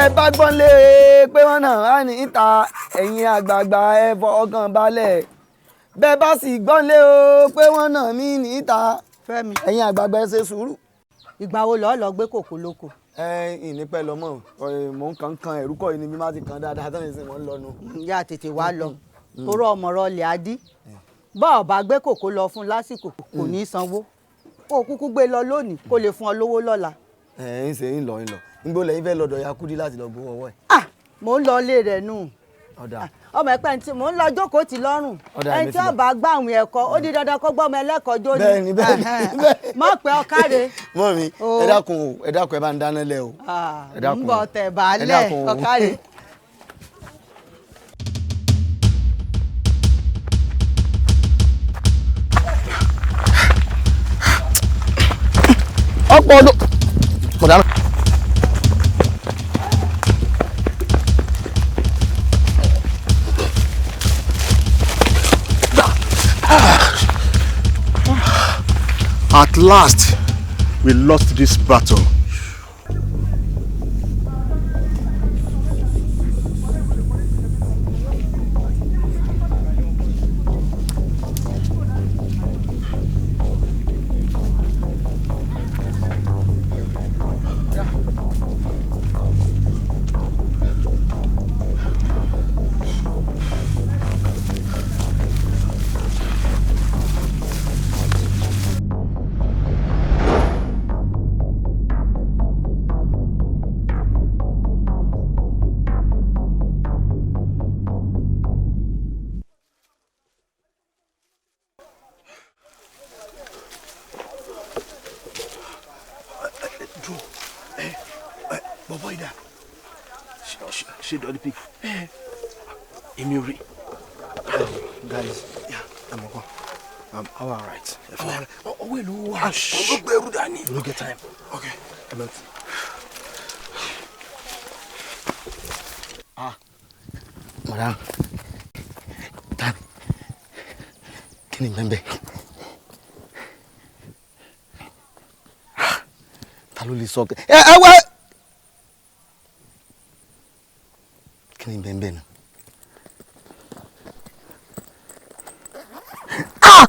Bẹ́ẹ̀ bá gbọ́n lé pé wọ́n náà á ní ìta, ẹ̀yin àgbààgbà ẹ fọkàn balẹ̀. Bẹ́ẹ̀ bá sì gbọ́n lé o pé wọ́n náà mí ní ìta, Fẹ́mi, ẹ̀yin àgbààgbà ẹ ṣe sùúrù. Ìgbà wo lọ́ọ́ lọ gbé kòkó lóko? Ẹ ìní pẹ́ lọ mọ́, mò ń kàn kan ẹ̀rú kọ́ yìí ni bí má ti kàn dáadáa tán ìsìn mò ń lọ nu. Ìyá tètè wá lọ, torọ ọmọ rọlẹ̀ adí. Bá ọba gbé kòkó lọ fún lásìkò, kò ní í sanwó. Kó o kúkú gbé lọ lónìí kó lè fún ọ lówó lọ́la. Ẹ ń ṣe ń lọ ń lọ nígbó lẹ́yìn fẹ́ lọ́dọ̀ ya Kúdí láti lọ gbowó ọwọ́ ẹ̀. Ah, mò ń lọ ilé rẹ̀ nù. Ọ̀dà. Ọmọ ẹ̀pẹ́ ní tí mò ń lọ jókòó tì lọ́rùn. Ọ̀dà, ẹni èmi tí ti lọ. ọba gbàwìn ẹ̀kọ́, ó di dandan kó gbọ́mọ ẹlẹ́kọ̀ọ́ jó ni. Bẹ́ẹ̀ni, bẹ́ẹ̀ni, bẹ́ẹ̀ni. Mọ̀ pé ọ̀kárẹ̀. Mọ́ mi, O. ẹ dákun o, ẹ dákun, ẹ bá ń dáná lẹ o. Ẹ dákun ń bọ̀ o. tẹ̀ Ẹ baálẹ̀ dákun o. Ọ̀kárẹ̀. Ọ̀pọ̀ ọdún. Mo dáná. At last, we lost this battle. Bọ̀bọ̀ ìdá ṣe dọ́lí pig èmi ò rí. Guys, yeah, I'm okay. I'm all right. Ọwọ́ èlò wà ọ̀n gbẹrú dání. You no get time. Okay. I'm out. Ah, madam, ta kí ni bẹ́ẹ̀ bẹ́ẹ̀? Ta ló lè sọ ẹ ẹ wá? Kí ni bẹ́ẹ̀ bẹ́ẹ̀ náà? Ah!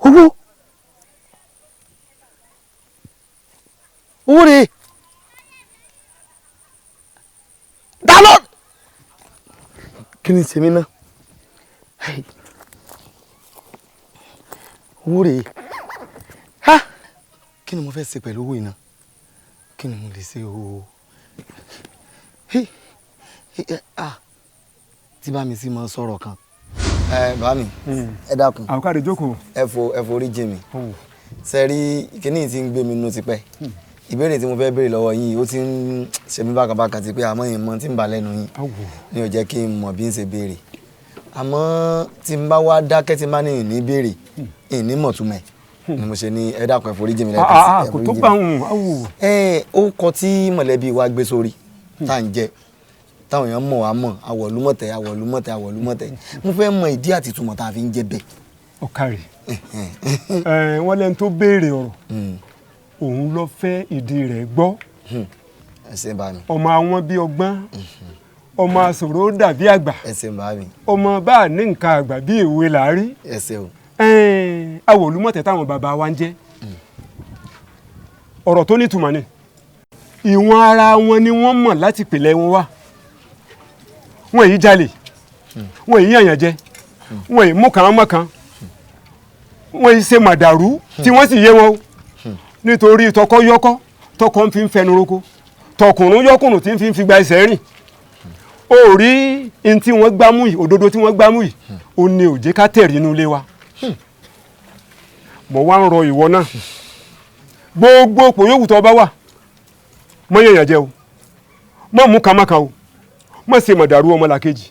Owó! Owó rèé! Ta ló? Kí ni tèmi náà? Hey. Owó rèé! Ha! Kí ni mo fẹ́ ṣe pẹ̀lú owó yìí náà? Kí ni mo lè ṣe o? Hey! Ah! Tí bá mi sì máa sọ̀rọ̀ kan. Ẹ bá mi, ẹ dákun. Àwòkárẹ̀ jókòó. Ẹ forí jì mí. Ṣé rí kíní tí ń gbé mi nú tipẹ́? Ìbéèrè tí mo fẹ́ béèrè lọ́wọ́ yín, ó ti ń ṣe mí bákan bákan ti pé àmọ́ ìmọ̀ tí ń bà lẹ́nu yín ni ò jẹ́ kí n mọ̀ bí ń ṣe béèrè. Àmọ́ tí n bá wá dákẹ́ tí n bá ní ìní béèrè, ìní mọ̀ túmọ̀ ẹ̀ ni mo ṣe ní ẹ dákun, ẹ forí jì mí lẹ́ẹ̀kan sí, ẹ Kò forí tó jì mí. bá òun awò. Ẹ ó kọ tí mọ̀lẹ́bí wa gbé sórí tá à ń jẹ táwọn èèyàn mọ̀ wá mọ̀ àwọ̀lúmọ̀tẹ̀ àwọ̀lúmọ̀tẹ̀ àwọ̀lúmọ̀tẹ̀, mo fẹ́ mọ ìdí àti ìtumọ̀ tá a fi ń jẹ bẹ́ẹ̀. Ọ̀kàrẹ̀, wọ́n lẹ́nu tó béèrè ọ̀rọ̀, òun ló fẹ́ ìdí rẹ̀ gbọ́. Ẹ ṣé bá mi. Ọmọ àwọn bíi ọgbọ́n, ọmọ àsòro dàbí àgbà. Ẹ ṣé bá mi. Ọmọ bá a ní nǹkan àgbà bí èwe là á rí. Ẹ ṣé o. Àwọ̀lúmọ̀tẹ̀ táwọn bàbá wa ń jẹ́, ọ̀rọ̀ tó nítumọ̀ ni. Ìwọ̀n ara wọn ni wọ́n mọ̀ láti pìlẹ̀ wọn wá. Wọ́n èyí jalè, wọ́n èyí yànyàn jẹ, wọ́n èyí mú kan mọ́ kan, wọ́n èyí ṣe màdàrú tí wọ́n sì yé wọn o. Nítorí tọkọ yọkọ tọkọ ń fi ń fẹnu roko, tọkùnrún yọkùnrún tí ń fi ń fi gba ẹsẹ̀ rìn. Ó rí n tí wọ́n gbámú yìí, òdodo tí wọ́n gbámú yìí, ó ní ó jẹ́ ká tẹ̀rí inú ilé wa. Mo wá ń rọ ìwọ náà, gbogbo òpó yòówù tó bá wà, mọ́ yẹ̀yàn jẹ o, mọ́ mú kàmákà o, mọ́ ṣe mọ̀dàrú ọmọlàkejì.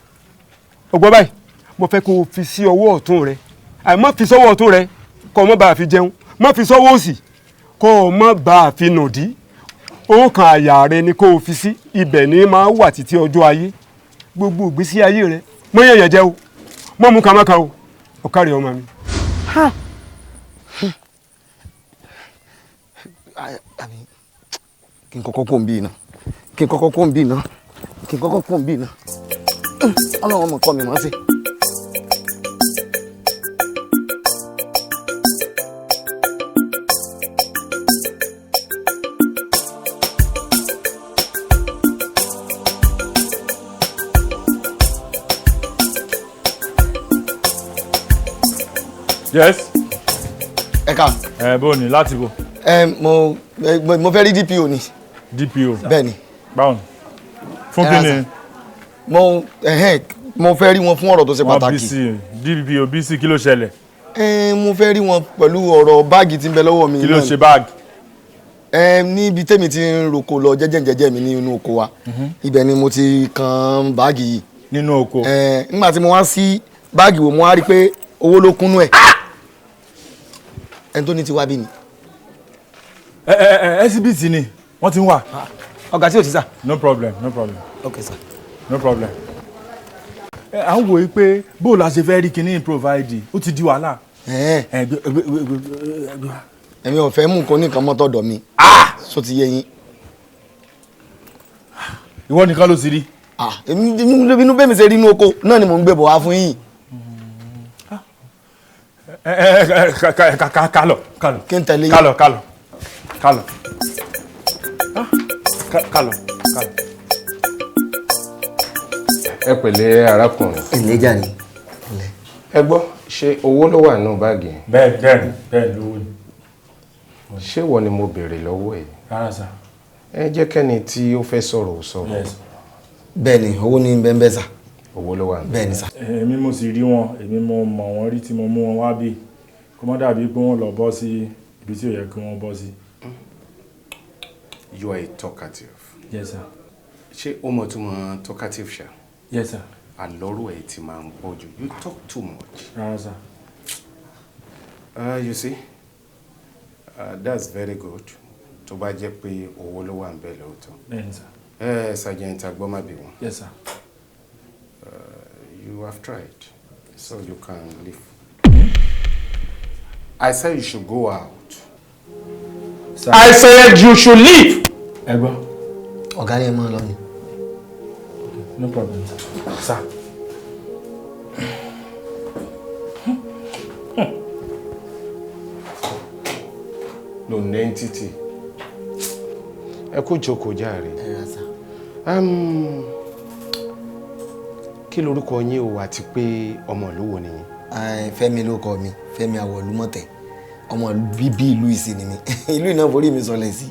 Ọgbọ́n báyìí, mo fẹ́ kó o fi sí ọwọ́ ọ̀tún rẹ, àìmọ́ fi sọ́wọ́ ọ̀tún rẹ kó o mọ́ bá a fi jẹun, mọ́ fi sọ́wọ́ òsì kó o mọ́ bá a fi nùdí. Ọkàn àyà rẹ ni kó o fi sí, ibẹ̀ ni máa wà títí ọjọ́ ayé, gbogbo ìgbésí ayé rẹ. Mọ́ yẹ̀yàn jẹ o, mọ́ mú kàmákà o, ọ̀kárẹ̀ ọmọ mi. Kí n kọ́kọ́ kó n bí iná. Kí n kọ́kọ́ kó ń bì náà, kí n kọ́kọ́ kó ń bì náà. Ọlọ́run ọmọ kọ́ mi mọ́ sí. Yes. Ẹ ká. Ẹ bó ni láti bò. Ẹ mo fẹ́ rí DPO ni. DPO. Bẹ́ẹ̀ni. Báwo ni? Fún kí ni? Mo fẹ́ rí wọn fún ọ̀rọ̀ tó ṣe pàtàkì. Wọ́n BC DPO BC kí ló ṣẹlẹ̀? Mo fẹ́ rí wọn pẹ̀lú ọ̀rọ̀ báàgì tí ń bẹ lọ́wọ́ mi. Kí ló ṣe báàgì? Níbi tèmi ti ń roko lọ jẹ́jẹ́jẹ́jẹ́ mi ní inú oko wa. Ibẹ̀ ni mo ti kan báàgì yìí. Nínú oko. Nígbà tí mo wá sí báàgì wò, mo wá rí pé owó ló kúnnú ẹ̀. Ẹni tó ní ti wá bí ni. SBT ni wọ́n ti ń wà. Ọ̀gá tí ò sí sà. No problem, no problem. Ok sir. No problem. À ń wòye pé bó la ṣe fẹ́ rí kinní provide, ó ti di wàhálà. Èmi ò fẹ́ mú nǹkan oníkan mọ́tò ọ̀dọ̀ mi. So ti yé yín. Ìwọ nìkan ló ti rí. Inú bẹ́ẹ̀ mi ṣe rí inú oko náà ni mò ń gbé bọ̀ wá fún yín. Kálọ̀ kálọ̀. Kí n tẹ̀lé yín. Kálọ̀ kálọ̀ kálọ̀ kálọ̀ kálọ̀. Ẹ pẹ̀lẹ́ arákùnrin. Ẹ jàre. Ẹ gbọ́, ṣé owó ló wà nínú báàgì yẹn? Bẹ́ẹ̀ bẹ́ẹ̀ bẹ́ẹ̀ lówó ni. Ṣé ìwọ ni mo béèrè lọ́wọ́ ẹ̀? Rárá sà. Ẹ jẹ́ kẹ́ni tí ó fẹ́ sọ̀rọ̀ ò sọ̀rọ̀. Bẹ́ẹ̀ ni, owó ní bẹ́ẹ̀ bẹ́ẹ̀ sà. Owó ló wà nínú. Bẹ́ẹ̀ ni sà. Èmi mo sì rí wọn, èmi mo mọ̀ wọ́n rí tí mo mú wọn wá bí. Kó má dàbí pé wọ́n lọ bọ́ sí ibi tí ò yẹ kí wọ́n bọ́ sí. You are a talkative. Yes sir. Ṣé o mọ̀ tó mọ̀ talkative ṣá? Yes sir. Àlọ́rọ̀ ẹ̀ ti máa ń pọ̀ jù. You talk too much. Rárá sir. You see, that's very good. Tó bá jẹ́ pé owó ló wà ń bẹ̀ lóòótọ́. Bẹ́ẹ̀ni sir. Sergeant Agbọ́mábíwọ̀n. Yes sir. You have tried, so you can leave. I said you should go out. Sir. I said you should leave. Ẹ gbọ́. Ọ̀gá ni ẹ máa lọ ni. No problem, sir. No entity. Ẹ kú jókòó jàre. Ẹ ra sà. Kí lorúkọ yín o àti pé ọmọ ìlú wo ni yín? Fẹ́mi ló kọ mi, Fẹ́mi Àwọ̀lúmọ̀tẹ̀. Ọmọ bíbí ìlú ìsìn ni mi. Ìlú iná forí mi sọlẹ̀ sí.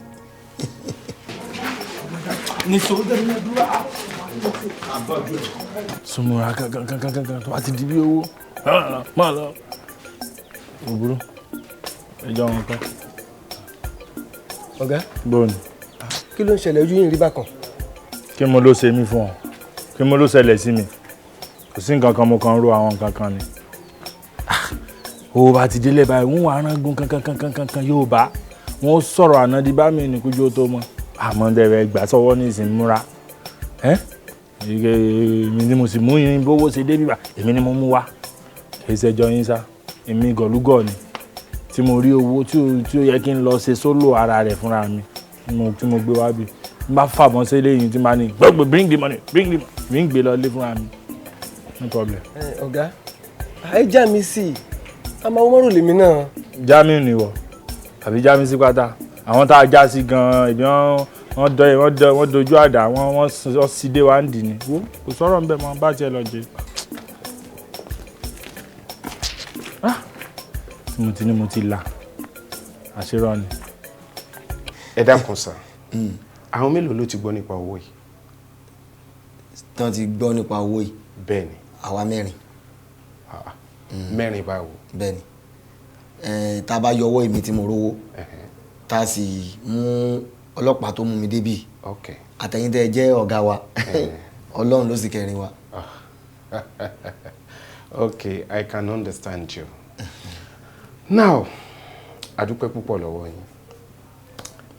Súnmọ́ra kankankankankan tó bá ti di bí owó. Máa lọ. Òbúrú. Ẹjọ́ wọn kọ́. Ọ̀gá. Bóòni. Kí ló ń ṣẹlẹ̀ ojú yìí rí bákan? Kí mo ló ṣe mí fún ọ? Kí mo ló ṣẹlẹ̀ sí mi? Kò sí nǹkan kan, mo kàn ń ro àwọn nǹkan kan ni. Owó bá ti délé báyìí, wọ́n wà rángun kankankankankan yóò bá. Wọ́n sọ̀rọ̀ àná di bá mi ní kújú tó mọ́. Àmọ́ dẹ̀rẹ̀ gbà sọ́wọ́ ní ìsìn múra. Èmi ni mo sì mú yín bówó ṣe dé bíbà, èmi ni mo mú wá. Kì í ṣẹjọ́ yín sá, èmi gọ̀lúgọ̀ ni. Tí mo rí owó tí ó yẹ kí n lọ ṣe sólò ara rẹ̀ fúnra mi tí mo gbé wá bí. N bá fàbọn sí eléyìí tí n bá ní gbọ́gbọ́ bring the money, bring the money, mi ń gbé lọ lé fúnra mi. No problem. Ọ̀gá, ẹ já mi sí i, a máa wọ́n mọ́rò lèmi náà. Jamiu ni wọ, àbí já mi sí pátá. Àwọn tá a já sí gan-an, ìbí wọ́n dojú àdá, wọ́n sì dé wá ń dì ní. Wo kò sọ̀rọ̀ ń bẹ̀ mọ́, bá tiẹ̀ lọ jẹ. Tí mo ti ní mo ti là, àṣírọ́ ni. Ẹ dákun sà, àwọn mélòó ló ti gbọ́ nípa owó yìí? Tán ti gbọ́ nípa owó yìí. Bẹ́ẹ̀ni. Àwa mẹ́rin. Mẹ́rin báwo? Bẹ́ẹ̀ni. Tá a bá yọwọ́ èmi tí mo rówó, tá a sì mú ọlọ́pàá tó mú mi débì. Àtẹ̀yìn tẹ́ ẹ jẹ́ ọ̀gá wa, Ọlọ́run ló sì kẹrin wa. Okay, I can understand you. Now, a dúpẹ́ púpọ̀ lọ́wọ́ yín.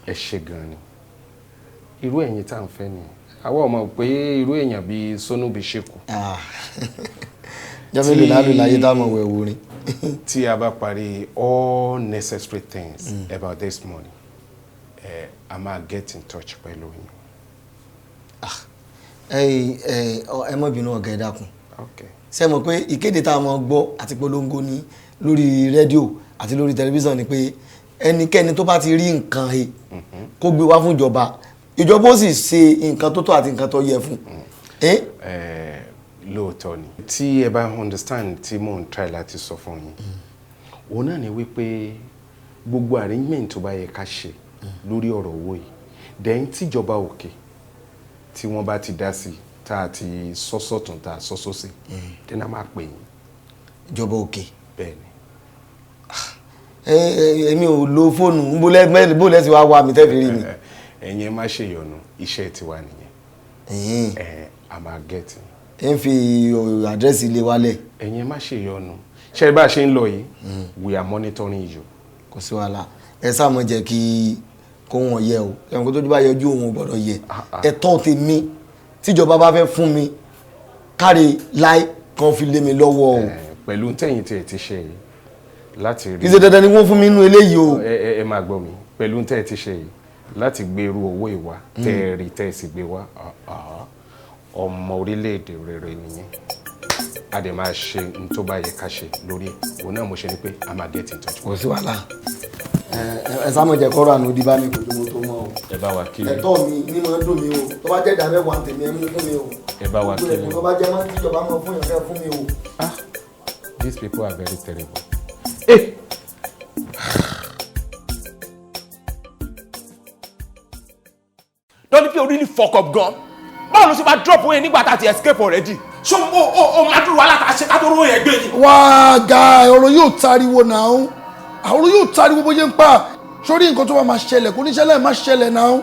Ẹ ṣé gan ni. Irú ẹ̀yin tá à ń fẹ́ nìyẹn. Àwa ò mọ̀ pé irú èèyàn bíi Sónúbi ṣekú. Jọ́mílò lálù láyé táwọn ọmọ ẹ̀wò rin. Tí a bá parí all necessary things about this money, a máa get in touch pẹ̀lú yín. Ẹ ẹ má bínú ọ̀gá, ẹ dákun. Ṣé mọ̀ pé ìkéde tá a mọ̀ gbọ́ àti polongo ní lórí rédíò àti lórí tẹlifíṣàn ni pé ẹnikẹ́ni tó bá ti rí nǹkan he, kó gbé wá fún ìjọba, ìjọba ó sì ṣe nǹkan tó tọ́ àti nǹkan tó yẹ fún. Lóòótọ́ ni. Tí ẹ bá understand tí mò ń try láti sọ fún yín, òun náà ni wípé gbogbo arrangement tó bá yẹ ká ṣe lórí ọ̀rọ̀ owó yìí, then tíjọba òkè tí wọ́n bá ti dá sí, tá a ti sọ́sọ̀tún, tá a sọ́sọ́sì, then a máa pè yín. Ìjọba òkè? Bẹ́ẹ̀ ni. Èmi ò lo fóònù, bó lẹ́sìn wá wá mi tẹ́ fi rí mi? Ẹ̀yin ẹ má ṣe ìyọnu, iṣẹ́ tiwa nìyẹn. Ẹ a máa get. Ẹ ń fi àdírẹ́sì ilé wa lẹ̀. Ẹ̀yin ẹ má ṣe ìyọnu, ṣé bá a ṣe ń lọ yìí, we are monitoring you. Kò sí wàhálà. Ẹ sáà mọ̀ jẹ́ kí kó wọn yẹ o, ẹ̀wọ̀n kó tójú bá yọjú òun ò gbọ́dọ̀ yẹ. Ẹ̀tọ́ tèmi tíjọba bá fẹ́ fún mi, káre láì kan fi lé mi lọ́wọ́ o. Pẹ̀lú tẹ̀yìn tí ẹ ti ṣe yìí láti rí. Kì í ṣe dandan ni wọ́n fún mi nínú eléyìí o. Ẹ máa gbọ́ mi, pẹ̀lú tẹ́ ẹ ti ṣe yìí láti gbé irú owó ìwà tẹ́ ẹ rí, tẹ́ ẹ sì gbé wá, ọmọ orílẹ̀-èdè rere nìyẹn. A dẹ̀ máa ṣe n tó bá yẹ ká ṣe lórí ẹ̀. Òun náà mo ṣe ni pé a máa get in touch. Kò sí wàhálà. Ẹ sáà mọ̀ jẹ́ kọ́rọ̀ àná òdì bá mi kò tó mo tó mọ́ o. Ẹ bá wa kí. Ẹ̀tọ́ mi ní máa ń dùn mí o. Tó bá jẹ́ 10% tèmi, ẹ mú fún mi o. Ẹ bá wa kí. Gbogbo ẹ̀kọ́ tó bá jẹ́ máa ń tíjọba máa fún yàn fẹ́ fún mi o. Ah, these people are very terrible. Hey! Don't you really fuck up gan? Báwo ló ṣe máa drop owó yẹn nígbà tá a ti escape already? Ṣé o máa dúró wàhálà tá a ṣe ká tó rówó yẹn gbé ni? Wá ga, ọ̀rọ̀ yóò tariwo náà, ọ̀rọ̀ yóò tariwo bó ṣe ń pa sórí nǹkan tó bá máa ṣẹlẹ̀, kò ní ṣẹlẹ̀, má ṣẹlẹ̀ náà.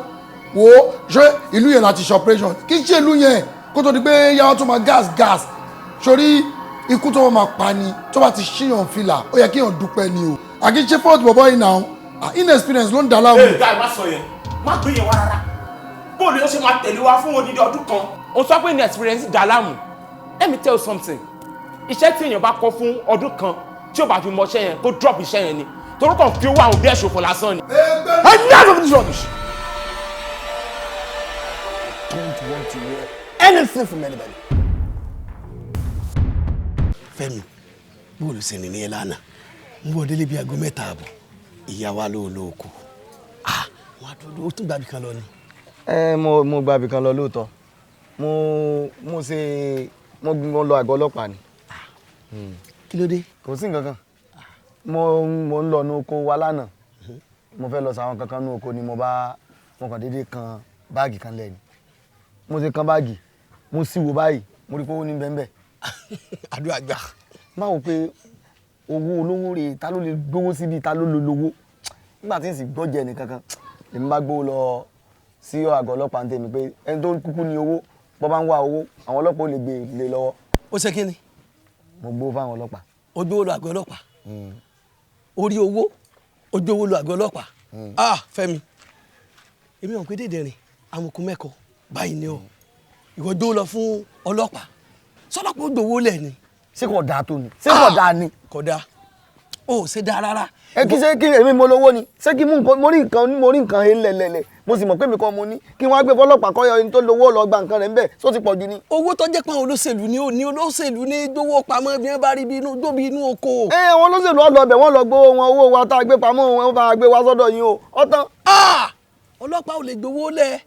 Wo, ṣé ìlú yẹn láti ṣe operation? Kì í ṣe ìlú yẹn kó tó di pé yàrá tó máa gas gas sórí ikú tó máa pa ni. Tó bá ti ṣíyàn fìlà, ó yẹ kíyàn dúpẹ́ ni o. Àkíńṣe fault bọ̀bọ̀ yìí náà, inexperience ló ń dà láàmú. Ẹ guy, má sọ yẹn, má gbé yẹn wá rárá. Bóòlù yóò ṣe máa tẹ̀lé wa fún odidi ọdún kan? O sọ pé inexperience dà láàmú. Let me tell you something, iṣẹ́ tí èèyàn bá kọ́ fún ọdún kan, tí ó bá fi mọṣẹ́ yẹn, kó drop iṣẹ́ yẹn ni, torí kàn fi owó àwọn òbí ẹ̀ ṣòfò lásán ni. Enough of this rubbish. Don't want to hear anything from anybody. Fẹ́mi, bóòlù sì ní ẹ lánàá, ń bọ̀ délé bíi aago 3:30, ìyá wa ló ló kù. Ah, wọn á dúró, ó tún gbàbí kan lọ ni. Ẹ mo gbàbí kan lọ lóòótọ́. Mo ṣe mo lọ àgọ́ ọlọ́pàá ni. Kí ló dé? Kò sí nǹkan kan. Mo ń lọ ní oko wa lánàá, mo fẹ́ lọ sàwọn kankan ní oko ni mo bá mo kàn déédéé kan báàgì kan lẹ́ni. Mo ṣe kan báàgì, mo sì wò báyìí, mo rí pé owó ní bẹ́ẹ̀ bẹ́ẹ̀. Àdúrà gbà. Má wò pé owó olówó rèé, ta ló lè gbówó síbi, ta ló lè lówó nígbà tí n sì gbọ́jẹ nìkankan. Èmi bá gbówó lọ sí àgọ́ ọlọ́pàá ń tèmi pé ẹni tó kúkú ní owó, bọ́ bá ń wá owó, àwọn ọlọ́pàá ò lè gbé lé lọ́wọ́. Ó ṣe kí ni? Mo gbówó fáwọn ọlọ́pàá. Ó gbówó lọ àgọ́ ọlọ́pàá? Orí owó, ó gbówó lọ àgọ́ ọlọ́pàá. Ah, Fẹ́mi, èmi ò pé dédé rìn amukun mẹ́kọ báyìí ni ọ. Ìwọ gbówó lọ fún ọlọ́pàá, sọlọ́pàá ó gbowó lẹ̀ ni. Ṣé kò dáa tó ni? Ṣé kò dáa ni? Kò dáa, ó ṣe dáa rárá. Ẹ kí ṣe kí èmi mo lówó ni? Ṣé kí mú nǹkan, mo rí nǹkan, mo rí nǹkan lẹ̀lẹ̀lẹ̀, mo sì mọ̀ pé mi kọ́ mo ní, kí wọ́n á gbé fọlọ́pàá kọ́ ẹni tó lówó lọ gba nǹkan rẹ̀ ńbẹ̀, só ti pọ̀ jù ni? Owó tó jẹ́ pé àwọn olóṣèlú ni ó ní, olóṣèlú ní gbowó pamọ́ bí wọ́n bá rí bí inú gbóbi inú oko. Ẹ àwọn olóṣèlú ọ̀lọ́ ọbẹ̀, wọ́n lọ gbowó wọn, owó wa tá a gbé pamọ́ wọn bá a gbé wá sọ́dọ̀ yín o, ọ̀tán. Ọlọ́pàá ò lè gbowó lẹ̀.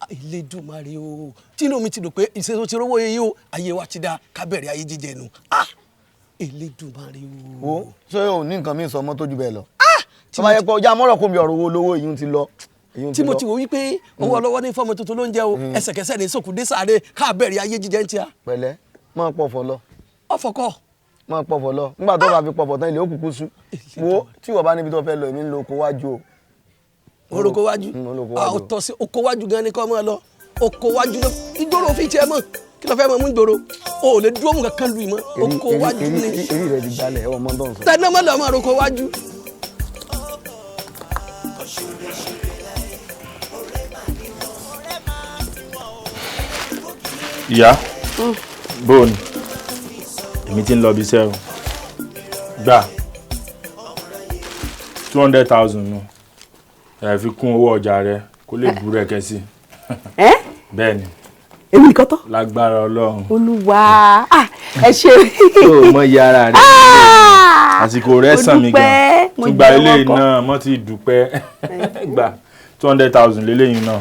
Elédùmarè o, tínú mi ti dùn pé ìṣètò ti rówó yìí o, ayé wa ti da, ká bẹ̀rẹ̀ ayé jíjẹ nu. Elédùmarè o. Wo, ṣé o ní nǹkan mi sọ ọmọ tó ju bẹ́ẹ̀ lọ? Tó bá yẹ pé ọjà mọ́rọ̀ kó mi ọ̀rọ̀ owó olówó èyí ti lọ. Tí mo ti wò wípé owó ọlọ́wọ́ ní fọ́ọ̀mù tuntun ló ń jẹ́ o, ẹsẹ̀kẹsẹ̀ ní sòkú dé sáré, ká bẹ̀rẹ̀ ayé jíjẹ ń tíya. Pẹ̀lẹ́, máa pọ̀fọ̀ lọ. Ọ̀fọ̀ kọ́. Máa pọ̀fọ̀ lọ. Nígbà tó bá fi pọ̀fọ̀ tán, ilé òkùnkùn sú. Wo, tí ìwọ bá níbi tó fẹ́ lọ, èmi ń lo oko wájú o. Oroko wájú? Ọ̀tọ̀ sí oko wájú gan ni kọ́ máa lọ. Oko wájú ló ìgboro fi tiẹ̀ mọ̀, kí ló fẹ́ mọ̀ mú ìgboro? O ò lè dúró mú kankan lu ìmọ̀, oko wájú ni. Eré rẹ ti gbalẹ̀, ẹ̀ wọ́n mọ́ tó ń sọ. Tẹ̀lé ọmọ lọ́mọ oroko wájú. Ìyá, bóò ni? Èmi ti ń lọ ibi iṣẹ́ o. Gbà 200,000 nù. Ẹ fi kún owó ọjà rẹ kó lè búrẹ́kẹ́ sí. Bẹ́ẹ̀ ni. Èmi nìkan tán. Lágbára Ọlọ́run. Olúwa, ẹ ṣe. Tó o mọ iye ara rẹ, àsìkò rẹ sàn mí gan. Tún gba ilé náà, mo ti dúpẹ́. Gbà 200,000 lélẹ́yìn náà.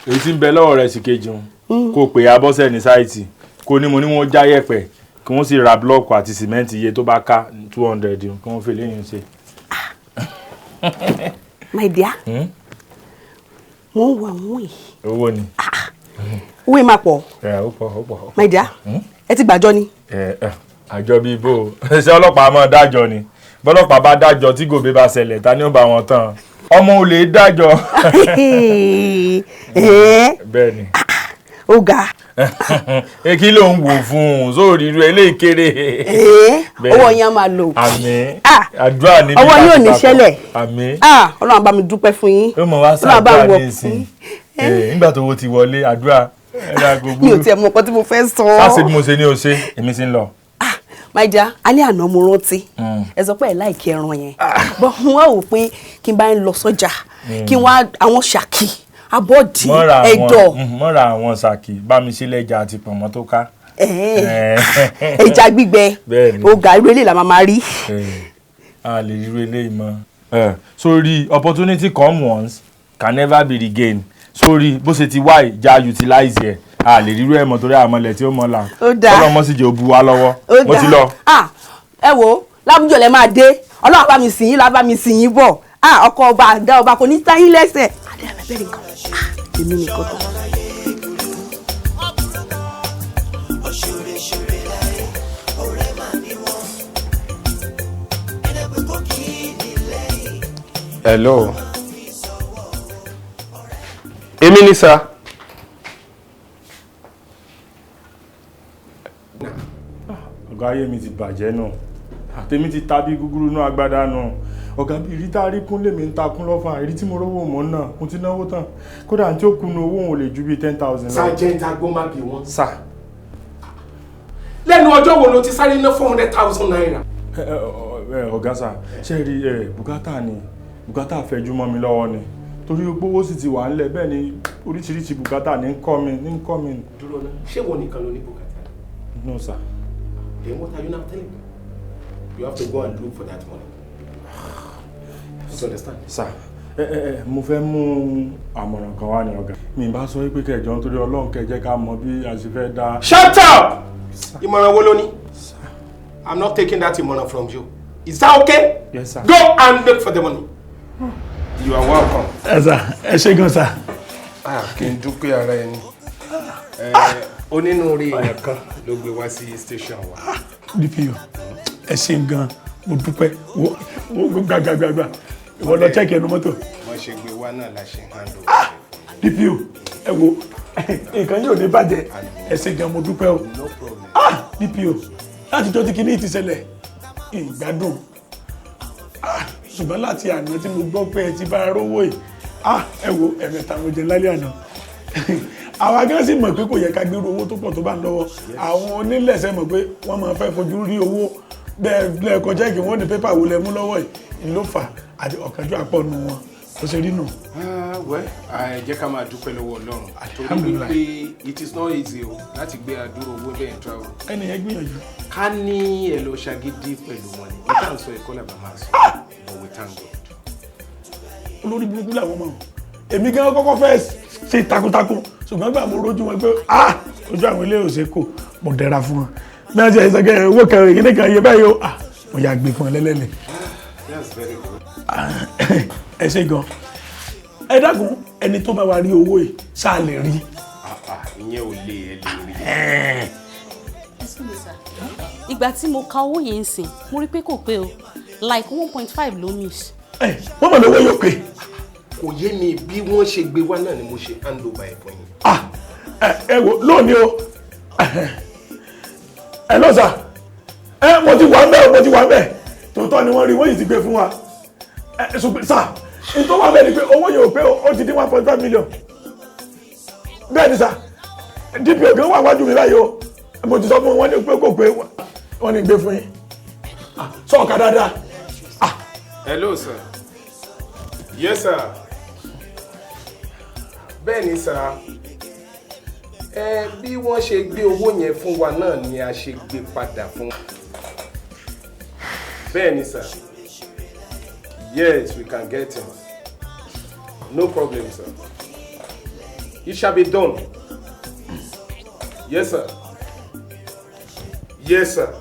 Èyí tí ń bẹ lọ́wọ́ rẹ̀ sì kejì un. Kò pè abọ́sẹ̀ ní sáìtì. Kò ní mo ní wọ́n já yẹ̀pẹ̀ kí wọ́n sì ra búlọ́ọ̀kù àti sìmẹ́ǹtì iye tó bá ká 200 kí wọ́n fi léyìn ṣe. My dear, wọ́n wà wọ́n yìí. Owó ni. Owó yìí máa pọ̀. Ẹ ó pọ̀, ó pọ̀. My dear, ẹ ti gbàjọ ni. Àjọ bíi bó o ṣé ọlọ́pàá máa dájọ́ ni? Bọ́lọ́pàá bá dájọ́ tí gòbé bá ṣẹlẹ̀, ta ni ó bá wọn tán? Ọmọ olè dájọ́. Bẹ́ẹ̀ ni. Ó ga. Kí ló ń wò fún un sórí irú eléyìí kéré. Ọwọ́ yẹn á máa lò. Àmín. Àdúrà níbi ọwọ́ yóò ní ṣẹlẹ̀. Àmín. Ọlọ́run bá mi dúpẹ́ fún yín. Ó mọ̀ wá sàdúrà ní ìsìn nígbà tó wo ti wọlé àdúrà ẹ̀rọ agogo. Mi ò tiẹ̀ mọ nǹkan tí mo fẹ́ sọ. Sáà bí mo ṣe ní o ṣe, èmi sì ń lọ. My dear, alẹ́ àná mo rántí ẹ sọ pé ẹ láìkí ẹran yẹn, bọ́n mo wá wò pé kí n bá ń lọ sọ́jà kí n wá àwọn ṣàkì, abọ́dì, ẹ̀dọ̀. Mọ́ra àwọn ṣàkì, bá mi ṣe lẹ́ja àti pọ̀nmọ́ tó ká. Ẹja gbígbẹ ọ̀gá, irú eléyìí la máa rí. A lè rí eléyìí mọ́. Sórí, opportunity come once can never be regained. Sórí bó ṣe ti wá ìjà, utilize ẹ̀. A lè rírú ẹ̀ mọ́ torí àmọ́lẹ̀ tí ó mọ́ la. Ọlọ́mọ sì jẹ́ òbu wa lọ́wọ́. Mo ti lọ. Ẹ wo, lábújọ lẹ máa dé. Ọlọ́run bá mi sìn yín, lábá mi sìn yín bọ̀. Ọkọ ọba àdá ọba kò ní sáyín lẹ́sẹ̀. Adé àbẹ̀bẹ̀rẹ̀ nǹkan, èmi nìkan tán. Hello. Èmi ni sir. Ọ̀gá, ayé mi ti bàjẹ́ náà, àtẹ̀mí ti ta bí gúgúrú náà agbádá náà. Ọ̀gá, bí ìrí tá a rí kún lèmi ń takún lọ́fà, ìrí tí mo rówó mọ́ náà mo ti náwó tán. Kódà tí ó kunu owó òun ò lè ju bíi 10,000 lọ. Sergeant Agbómábí wọn. Sir. Lẹ́nu ọjọ́ wo ló ti sáré ná ₦400,000? Ọ̀gá sà, ṣe rí ẹ, bùkátà ni, bùkátà fẹjú mọ́ mi lọ́wọ́ ni, torí owó sì ti wà ńlẹ̀. Bẹ́ẹ̀ ni oríṣiríṣi bùkátà ní ń kọ́ mi, ní ń kọ́ mi. Dúró ná, ṣé wo nìkan ló ní bùkátà? No sir. Then what are you now telling me? You have to go and look for that money. You understand? Sir, ẹ ẹ mo fẹ́ mú àmọ̀ràn kan wá ní, ọ̀gá. Mi bá sọ pé kẹjọ, nítorí Ọlọ́run, kẹjẹ ká mọ bí a ṣe fẹ́ dá. Shut up! Ìmọ̀ràn wo ló ní? I'm not taking that ìmọ̀ràn from you. Is that okay? Yes, sir. Go and look for the money. You are welcome. Ẹ sà, ẹ ṣé gan sà. Kí n dúpẹ́ ara ẹni. Onínúure èèyàn kan ló gbé wá sí station wa. DPO, ẹ ṣé gan, mo dúpẹ́. Wo gbàgbàgbà, ìwọ lọ check ẹnu mọ́tò. Wọ́n ṣe gbé wá náà la ṣe handle. DPO, ẹ wo, nǹkan yóò ní bàjẹ́. Ẹ ṣé gan, mo dúpẹ́ o. No problem. DPO, láti jọ́ tí kinní ti ṣẹlẹ̀, ìgbádùn, ṣùgbọ́n láti àná tí mo gbọ́ pé ẹ ti bá rówó yìí, ẹ wo, ẹ̀mẹ́ta mo jẹ lálẹ́ àná. Àwa gan sì mọ̀ pé kò yẹ ká gbérú owó tó pọ̀ tó bá ń lọ́wọ́. Àwọn onílẹ̀ṣẹ̀ mọ̀ pé wọ́n máa fẹ́ fojú rí owó bẹ́ẹ̀ lẹ́ẹ̀kọjá ìkí wọ́n ní pépà wo lẹ mú lọ́wọ́ yìí ló fà àti ọ̀kánjú àpọ̀nù wọn ó ṣe rí nù. Well, ẹ jẹ́ ká máa dúpẹ́ lọ́wọ́ Ọlọ́run torí wípé it is not easy o láti gbé àdúrò owó bẹ́ẹ̀ travel. Ẹni yẹn gbìyànjú. Ká ní ẹ lọ ṣàgídí pẹ̀lú wọn ni ní tá à ń sọ ẹ̀kọ́ làbá máa sọ, but we thank God. Olórí burúkú làwọn ọmọ. Èmi gan kọ́kọ́ fẹ́ ṣe takuntakun, ṣùgbọ́n gbà mo rójú wọn pé ah, ojú àwọn ilé òsè kò, mo dẹra fún wọn bí wọ́n ṣe ṣe kẹ́ owó kan ìkíní kan iye báyìí o, ah, mo yà gbé fún wọn lẹ́lẹ́lẹ̀. That's very good. Ẹ ṣe gan. Ẹ dákun, ẹni tó bá wa rí owó yìí, ṣáà lè rí? Ìyẹn ò lè, ẹ lè rí. Excuse me, sir. Ìgbà tí mo ka owó yẹn ń sìn, mo rí pé kò pé o, like 1.5 ló miss. Wọ́n mọ̀ lówó yóò pé. Kò yé mi, bí wọ́n ṣe gbé wá náà ni mo ṣe hand over ẹ̀ fún yín. Ẹ wo, lónìí o, ẹ lọ sà, ẹ mo ti wà ń bẹ̀, mo ti wà ń bẹ̀. Tòótọ́ ni wọ́n rí, wọ́n yìí ti gbé fún wa. Ẹ ṣùgbọ́n sà, nítorí wà bẹ́ẹ̀ ni pé owó yóò pé, ó ti dín 1.5 million. Bẹ́ẹ̀ ni sà, DPO gan wà wájú mi báyìí o. Mo ti sọ fún wọn ní pé kò pé, wọ́n ní gbé fún yín. Sọ ọ̀ka dáadáa. Hello sir. Yes sir. Bẹ́ẹ̀ ni sir. Ẹ bí wọ́n ṣe gbé owó yẹn fún wa náà ni a ṣe gbé padà fún. Bẹ́ẹ̀ ni sir. Yes, we can get him. No problem, sir. It shall be done. Yes, sir. Yes, sir.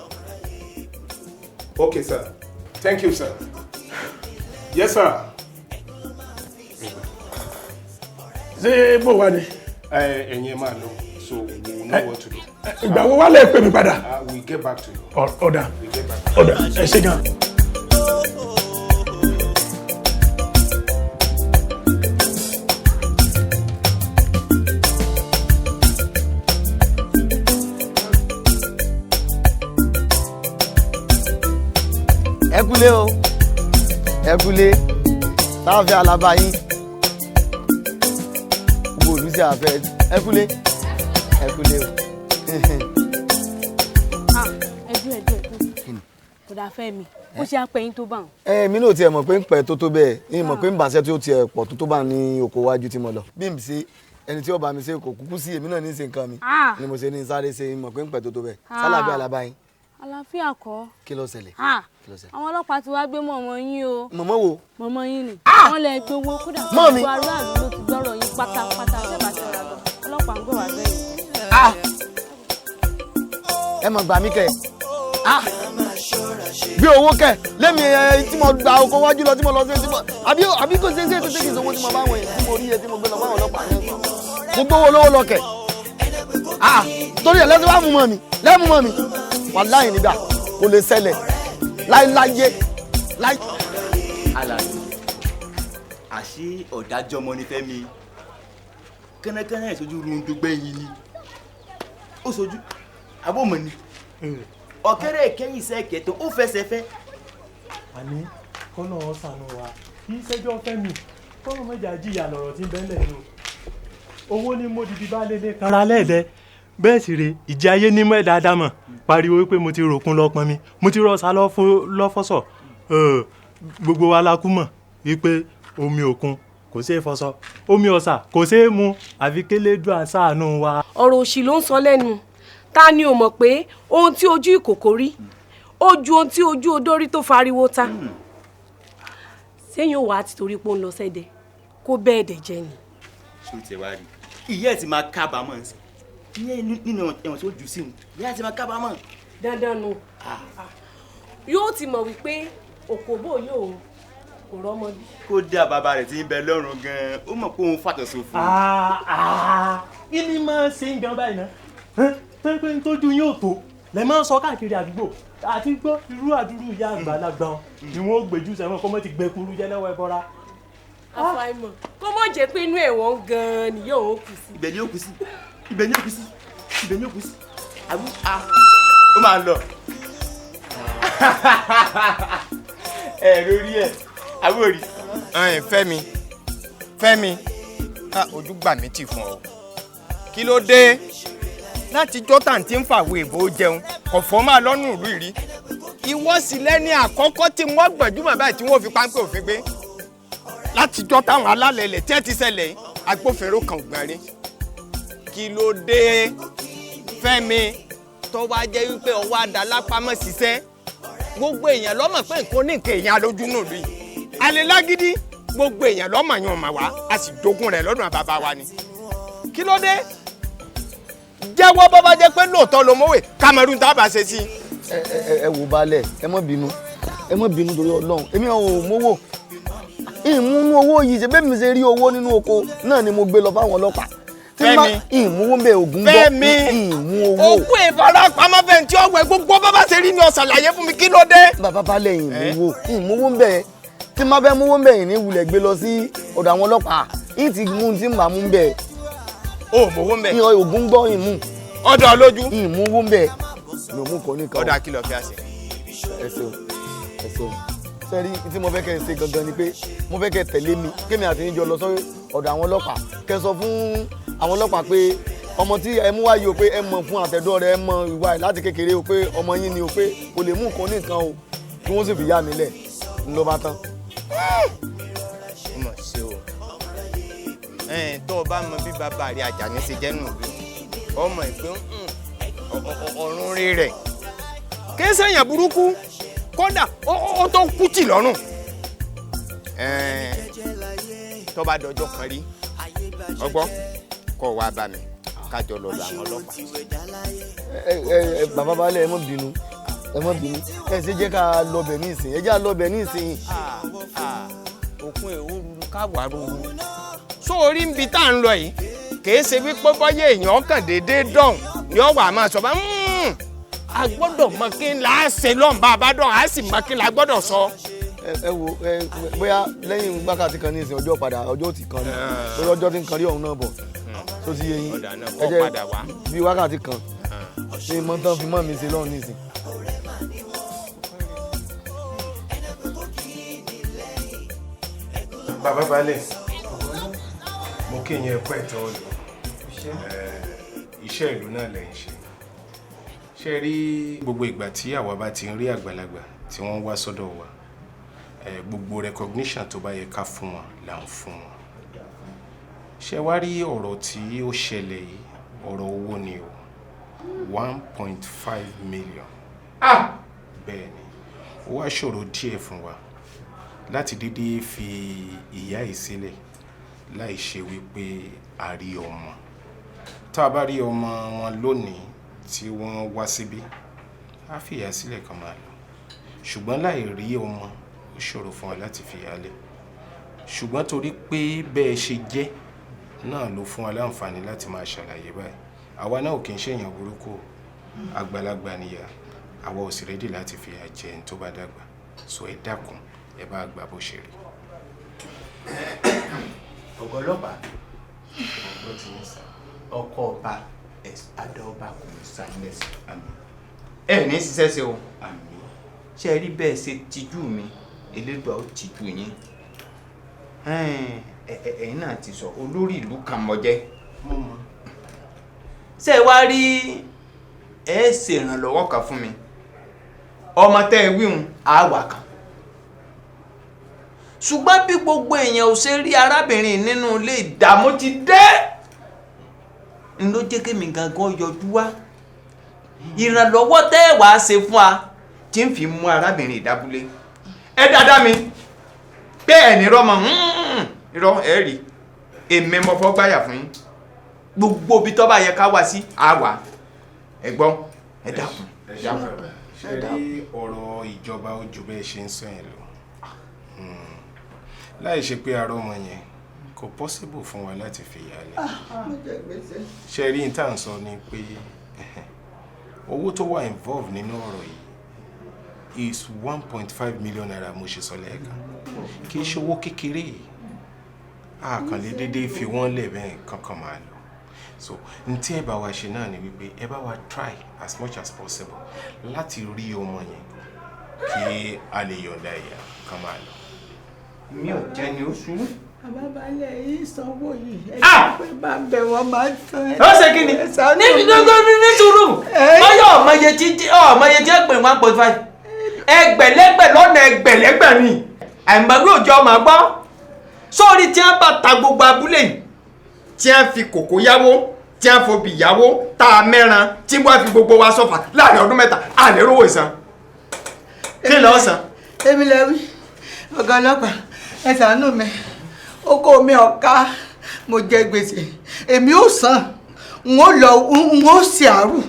Okay, sir. Thank you, sir. Yes, sir. Ṣé bó wà ní. Ẹ̀yin ẹ máa lọ, so we will know what to do. Ìgbà wo wá lè pè mí padà? We get back to you. Ọ̀dà We get back to you. Ọ̀dà, ẹ ṣé gan. Ẹ kúlé o, ẹ kúlé, táàfin alaba yín, gbogbo olùsí àfẹ, ẹ kúlé, ẹ kúlé o. Ẹdú ẹdú ẹdú, kò dáa fẹ́ mi ó ṣe apẹ̀yìn tó bá wọn. Ẹ mi náà tiẹ̀ mọ̀ pé ń pẹ́ tó tó bẹ́ẹ̀, ní mọ̀ pé ń bàṣẹ́ tí ó tiẹ̀ pọ̀ tó tó bá ní oko wájú tí mo lọ. Bí n ṣe ẹni tí ó bá mi ṣe kò kúkú sí èmi náà ní ṣe nǹkan mi ni mo ṣe ní sáré ṣe, mọ̀ pé ń pẹ́ tó tó bẹ́ẹ̀. Sálàbí alaba yín. Àlàáfíà kọ́. Kí ló ṣẹlẹ̀? Kí ló ṣẹlẹ̀? Àwọn ọlọ́pàá ti wá gbé mọ̀mọ́ yín o. Mọ̀mọ́ wo? Mọ̀mọ́ yín ni. Wọ́n lẹ gbowó kódà Mọ́ mi. Gbogbo aráàlú ló ti gbọ́rọ̀ yín pátápátá bẹ́ẹ̀ bá ti rà lọ. Ọlọ́pàá ń gbọ́ wá bẹ́ẹ̀. Ẹ mọ̀ gbà mí kẹ́. Gbé owó kẹ́ lẹ́mi ẹ tí mo gba oko wájú lọ tí mo lọ sí tí mo àbí kò ṣeé ṣe tètè kì í sọ owó tí mo bá wọn yẹn tí mo rí yẹn tí mo gbé lọ báwọn ọlọ́pàá yẹn sọ. Mo gbówó olówó lọ kẹ̀. Torí ẹ̀ lẹ́sẹ̀ wá mú mọ́ mi lẹ́mú mọ́ mi. Wàláhì nígbà kò lè ṣẹlẹ̀ láíláyé láí. Alàyè, àṣé ọ̀dájọ́ ọmọ ni Fẹ́mi, kẹ́nẹ́kẹ́nẹ́ ìṣojú rundu gbẹ̀yìn ni ó ṣojú abómọ ni ọ̀kẹ́rẹ́ ìkẹyìn sẹ́ẹ̀kẹ́ tó ó fẹsẹ̀ fẹ́. Àní kọ́nà ọ̀sánú wa kì í ṣẹjọ́ Fẹ́mi, kọ́nà mẹ́jà jìyà lọ̀rọ̀ tí ń bẹ́ẹ̀ lẹ́nu owó ní mo dìdí bá lélẹ̀ kanra lẹ́ẹ̀dẹ́ bẹ́ẹ̀ sì rè ìjẹ ayé ní mọ́ ẹ̀dá dámọ̀ pariwo wípé mo ti ròkun lọ́pọn mi, mo ti rọ̀ṣà lọ́fọ́sọ̀, gbogbo wa la kú mọ̀ wípé omi òkun kò ṣeé fọṣọ, omi ọ̀sà kò ṣeé mu, àfi kélédùà ṣàánú wa. Ọ̀rọ̀ òṣì ló ń sọ lẹ́nu. Ta ni ò mọ̀ pé ohun tí ojú ìkòkò rí ó ju ohun tí ojú odó rí tó fariwo ta? Sẹ́yìn ò wá ti torí pé ó ń lọ sẹ́dẹ̀ kó bẹ́ẹ̀ dẹ̀ jẹ́ ni. Ṣé o ti wá rí ìyá ẹ̀ ti máa kábàámọ̀ ẹ̀ sí nínú ẹ̀wọ̀n tó jù sí òun, ìyá ẹ̀ ti máa kábàámọ̀. Dandan nu, yóò ti mọ̀ wípé òkòbó yóò kò rọ́mọ bí. Kódà bàbá rẹ̀ ti ń bẹ lọ́run gan-an, ó mọ̀ pé òun fàtọ̀ sófo. Kí ni máa ṣe ń gan báyìí náà pé pé tójú yín ò tó lẹ máa ń sọ káàkiri àdúgbò àti gbọ́ irú àdúrú ìyá àgbàlagbà ni wọ́n gbèjú sẹ́wọ̀n kó mọ́ ti gbẹ kúrú jẹ́ lọ́wọ́ ẹbọra. Àfàìmọ̀ kó mọ̀ jẹ́ pé inú ẹ̀wọ̀n gan-an ni yóò kù sí. Ibẹ̀ ni ó kù sí, ibẹ̀ ni ó kù sí, ibẹ̀ ni ó kù sí, àbú a ó máa lọ. Ẹ lórí ẹ àbúrò rí. Fẹ́mi, Fẹ́mi, ojú gbà mí tì fún ọ. Kí ló dé? Láti jọ́tà tí ń fàwé ìbò jẹun kò fọ́ máa lọ́nù ìlú ìrí. Ìwọ sì lẹ́ni àkọ́kọ́ tí wọ́n gbẹ̀júmọ̀ báyìí tí wọ́n fi páńpẹ́ òfin gbé. Láti jọ́ táwọn alálẹ̀ ilẹ̀ tí ẹ ti ṣẹlẹ̀ yìí, agbófinró kan ò gbọ́n rí. Kí ló dé? Fẹ́mi, tó wá jẹ́ wípé ọwọ́ adalápamọ́ ṣiṣẹ́. Gbogbo èèyàn ló mọ̀ pé nǹkan ní nǹkan èèyàn alójú nù lùi. Alẹ́ lágídí, gbogbo èèyàn ló mọ̀ yàn mà wá, a sì jogún rẹ̀ lọ́dún bàbá wa ni. Kí ló dé? Jẹ́wọ́ bó bá jẹ́ pé lóòótọ́ ló mọ̀wé Cameroon tá a bá ṣe sí. Ẹ wò balẹ̀, ẹ má bínú, ẹ má bínú torí Ọlọ́run, èmi ò mówó. Ìmúnú owó yìí ṣe bẹ́ẹ̀ mi ṣe rí owó nínú oko náà ni mo gbé lọ fáwọn ọlọ́pàá. Fẹ́mi, ìmúwó ń bẹ ògùn gbọ́, ìmú owó. Òkú ìfarapamọ́ fẹ́ tí ọ̀wẹ́ gbogbo bá bá ṣe rí ni ó ṣàlàyé fún mi, kí ló dé? Bàbá balẹ̀ ìmúwó, ìmúwó ń bẹ, tí má fẹ́ múwó ń bẹ yìí ní wulẹ̀ gbé lọ sí ọ̀dọ̀ àwọn ọlọ́pàá, yìí ti mú tí màá mú ń bẹ. O mówó ń bẹ. Ìyàn ògùn gbọ́ ìmú. Ọ̀dọ̀ lójú. Ìmúwó ń bẹ. Mi ò mú nǹkan oníkan. Ọ̀dà kìlọ̀ fi àṣẹ. Ẹ ṣeun, ẹ ṣeun. Sẹ́rí tí mo fẹ́ kẹ́ ẹ ṣe gangan ni pé mo fẹ́ kẹ́ ẹ tẹ̀lé mi kémi àti yín jọ lọ sọ́rí ọ̀dọ̀ àwọn ọlọ́pàá, kẹ́ ẹ sọ fún àwọn ọlọ́pàá pé ọmọ tí ẹ mú wáyé o pé ẹ mọ̀ fún àtẹ̀dọ́ rẹ, ẹ mọ̀ ìwà ẹ̀ láti kékeré o pé ọmọ yín ni o pé kò lè mú nǹkan oníkan o, kí wọ́n sì fi yá mi lẹ̀ ń lọ bá tán. Ó mọ̀ ṣe o, tó o bá mọ bí bàbá rẹ Àjàní ṣe jẹ́ nù bí Ọmọ ìpín ọ̀run rí rẹ̀ kì í ṣèyàn burúkú kódà ó tó kú tì lọ́rùn. Tó bá dọjọ́ kan rí ọgbọ́n kọ́ wa bá mi kájọ lọ lọ àwọn ọlọ́pàá. Ẹ ẹ bàbá baálé, ẹ má bínú, ẹ má bínú, ẹ ṣe jẹ́ ká lọbẹ̀ ní ìsìn, ẹ jẹ́ lọbẹ̀ ní ìsìn. Òkun èrò ruru káwá ruru sórí nbí tá à ń lọ yìí kì í ṣe wípé bọ́yá èèyàn kàn déédéé dọ̀hún ni ó wà máa sọ bá a gbọ́dọ̀ mọ kí n là á ṣe lọ́n bá a bá dọ̀ á sì mọ kí n là á gbọ́dọ̀ sọ. Ẹ wo ẹ bóyá lẹ́yìn wákàtí kan ní ìsìn ọjọ́ padà ọjọ́ ti kan ní lórí ọjọ́ tí ń kan rí ọ̀hún náà bọ̀ tó ti yé yín. Ẹ jẹ́ bí wákàtí kan ṣe mọ́ tán fi mọ́ mi ṣe lọ́hùn ní ìsìn. Bàbá baálé, mo kí yín ẹ̀kọ́ ẹ̀tọ́ ọ̀lọ́ iṣẹ́ ìlú náà lẹ̀ ń ṣe. Ṣe rí gbogbo ìgbà tí àwa bá ti ń rí àgbàlagbà tí wọ́n wá sọ́dọ̀ wa, gbogbo recognition tó bá yẹ ká fún wọn là ń fún wọn. Ṣe wá rí ọ̀rọ̀ tí ó ṣẹlẹ̀ yìí, ọ̀rọ̀ owó ni o, 1.5 million. Bẹ́ẹ̀ ni, ó wá ṣòro díẹ̀ fún wa láti dédé fi ìyá yìí sílẹ̀ láì ṣe wípé a rí ọmọ. Tá a bá rí ọmọ wọn lónìí tí wọ́n wá síbí, á fi ìyá sílẹ̀ kan máa lọ. Ṣùgbọ́n láì rí ọmọ, ó ṣòro fún wa láti fi ìyá lẹ̀. Ṣùgbọ́n torí pé bẹ́ẹ̀ ṣe jẹ́ náà ló fún wa láǹfààní láti máa ṣàlàyé báyìí. Àwa náà ò kì í ṣèyàn burúkú, àgbàlagbà nìyà, àwa ò sì rédì láti fi ìyà jẹ ẹni tó bá dàgbà. So ẹ dákun, ẹ bá gbà bó ṣe rí. Ọ̀gá ọlọ́pàá, ọkọ ọba adọba kò ní silence. Ẹ ní ṣiṣẹ́ ṣe o. Ṣé ẹ rí bẹ́ẹ̀ ṣe tijú mi, Elédùà ó tijú yín. Ẹ̀yin náà ti sọ olórí ìlú kan mọ̀ jẹ́. Ṣé ẹ wá rí ẹ ṣe ìrànlọ́wọ́ kan fún mi? Ọmọ tẹ́ ẹ wíhun á wà kan. Ṣùgbọ́n bí gbogbo èèyàn ò ṣe rí arábìnrin nínú ilé, ìdààmú ti dé. N ló jẹ́ kémi gangan yọjú wá. Ìrànlọ́wọ́ tẹ́ ẹ wàá ṣe fún wa tí ń fi mú arábìnrin ìdábúlé. Ẹ dáadáa mi pé ẹ̀ ní rọ́mọ irọ́ ẹ rí èmi mo fọ́ gbáyà fún yín. Gbogbo ibi tó bá yẹ ká wá sí àwa. Ẹ gbọ́, ẹ dákun. Ṣé rí ọ̀rọ̀ ìjọba ó ju bẹ́ẹ̀ ṣe ń sọ yẹn lọ? Láì ṣe pé ará ọmọ yẹn kò possible fún wa láti fi ìyá lẹ̀. Ṣé rí n tá à ń sọ ni pé owó tó wà involve nínú ọ̀rọ̀ yìí is 1.5 million naira mo ṣe sọ lẹ́ẹ̀kan. Kì í ṣe owó kékeré, a kàn lè déédéé fi wọ́n lẹ̀ bẹ́ẹ̀ kankan máa lọ. So n tí ẹ bá wa ṣe náà ni wípé ẹ bá wa try as much as possible láti rí ọmọ yẹn kí a lè yọ̀ǹda ìyá kan máa lọ. Mi ò jẹ́ ni ó sùúrù. Bàbá baálé yìí sanwó yìí, ẹ jẹ́ pé bá ń bẹ̀ wọ́n máa ń san. Ó ṣe kí ni? Ní sùúrù, báyọ̀ ọmọye tí ẹ pè 1.5 ẹgbẹ̀lẹ́gbẹ̀ lọ́nà ẹgbẹ̀lẹ́gbẹ̀ ni àìmọ̀wé òjò ọmọ gbọ́. Sórí tí wọ́n bá ta gbogbo abúlé yìí, tí wọ́n fi kòkó yáwó, tí wọ́n fobì yáwó, tá a mẹ́ran, tí wọ́n fi gbogbo wa sọ́fà láàrin ọdún mẹ́ta, a lè rówó ìsan. Kí lọ́ọ́ san? Èmi lẹ wí, ọ̀gá ọlọ́pàá, ẹ ṣàánú mi, oko mi ọ̀ka, mo jẹ gbèsè, èmi ò san, n ó lọ, n ó ṣe àrù,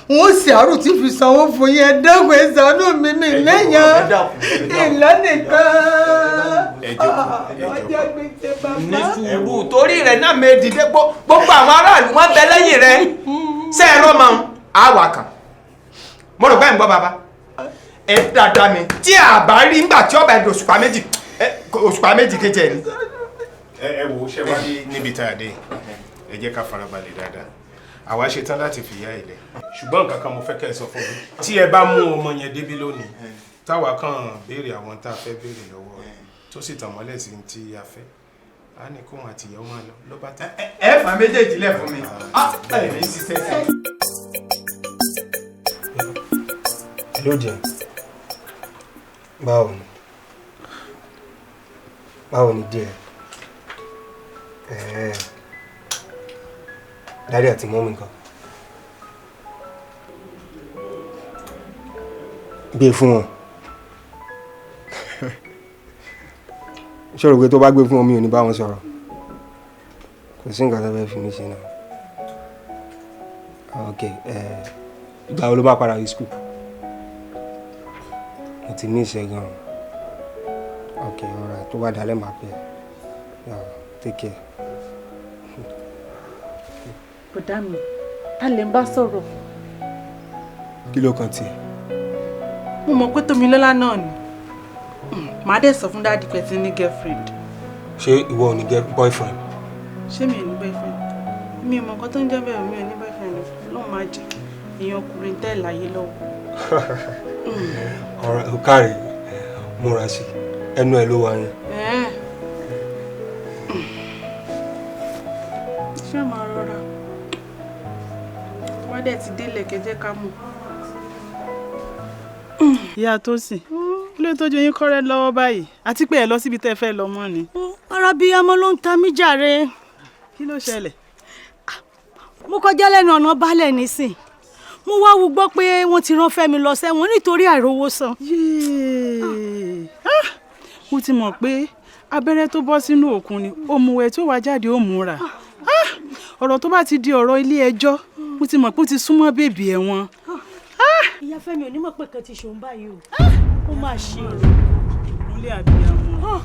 n ó ṣe àrù tí fi sanwó fún yín, ẹ dákun ẹ ṣàánú mi, mi lẹ́yìn ìlànìkan. Ọjọ́ gbèsè bàbá. Ní sùúrù torí rẹ̀ náà mi dìde gbogbo àwọn aráàlú wọn bẹ lẹ́yìn rẹ̀ ṣé ẹ rọ́ mọ́ àwà kan. Mo rò pé ń gbọ́ bàbá. Ẹ dáadáa mi tí a bá rí nígbà tí ọba ẹ̀dùn òṣùpá méjì òṣùpá méjì kejì ẹ̀ ni. Ẹ wo ṣe wá ní níbi tá a dé, ẹ jẹ́ ká farabalẹ̀ dáadáa. Àwa ṣetán láti fìyà ilẹ̀. Ṣùgbọ́n nǹkan kan mo fẹ́ kẹ́ ẹ sọ fún mi. Tí ẹ bá mú ọmọ yẹn débí lónìí, táwa kàn béèrè àwọn tá a fẹ́ béèrè lọ́wọ́ rẹ̀ tó sì tàn mọ́lẹ̀ sí ti a fẹ́. A ní kóhun àti ìyàwó máa lọ ló bá tán. Ẹ fà méjèèjì lẹ̀ fún mi. Ẹ ní ṣiṣẹ́ sí. Hello dear. Báwo ni? Báwo ni díẹ̀? Daddy àti mọ́mí nǹkan. Gbé fún wọn. Ṣé o rò pé tó bá gbé fún wọn, mi ò ní bá wọn sọ̀rọ̀? Kò sí nǹkan tó fẹ́ fi mí ṣe náà. Ok, ìgbà wo ló bá padà rí school? Mo ti ní ìṣe gan. Ok, alright, tó bá dalẹ̀ máa pẹ́. Yeah, take care. Bọ̀dá mi, ta lè ń bá sọ̀rọ̀? Kí ló kàn tiẹ̀? Mo mọ̀ pé Tómilọ́lá náà ni. Màá dẹ̀ sọ fún daddy pé ti ní girlfriend. Ṣé ìwọ ò ní get boyfriend? Ṣé mi ò ní boyfriend? Mi ò mọ̀ nǹkan tó ń jẹ́ bẹ́ẹ̀, mi ò ní boyfriend. Ọlọ́run máa jẹ́ èèyàn ọkùnrin tẹ́ láyé lọ́wọ́. Ọ̀rẹ́ ò káre, múra sí ẹnu ẹ ló wà yẹn. Ṣé máa rọra? Wá dẹ̀ ti délẹ̀ kẹjẹ́ ká mọ̀. Ìyá Tósìn, kí ló tójú yín kọ́rẹ́ lọ́wọ́ báyìí? Àti pé ẹ lọ síbi tẹ́ ẹ fẹ́ lọ mọ́ ni. Ara bíi ọmọ ló ń ta mí jàre. Kí ló ṣẹlẹ̀? Mo kọjá lẹ́nu ọ̀nà baálẹ̀ nísìn. Mo wá wú gbọ́ pé wọ́n ti rán Fẹ́mi lọ sẹ́wọ̀n nítorí àìrówó san. Mo ti mọ̀ pé abẹ́rẹ́ tó bọ́ sínú òkun ni òmùwẹ̀ tó wá jáde ó múra. Ọ̀rọ̀ tó bá ti di ọ̀rọ̀ ilé ẹjọ́, mo ti mọ̀ pé ó ti súnmọ́ bèbí ẹ̀wọ̀n. Ìyá Fẹ́mi ò ní mọ̀ pé kan ti ṣòun báyìí o. Ó máa ṣe o. Ilé àbíyamọ.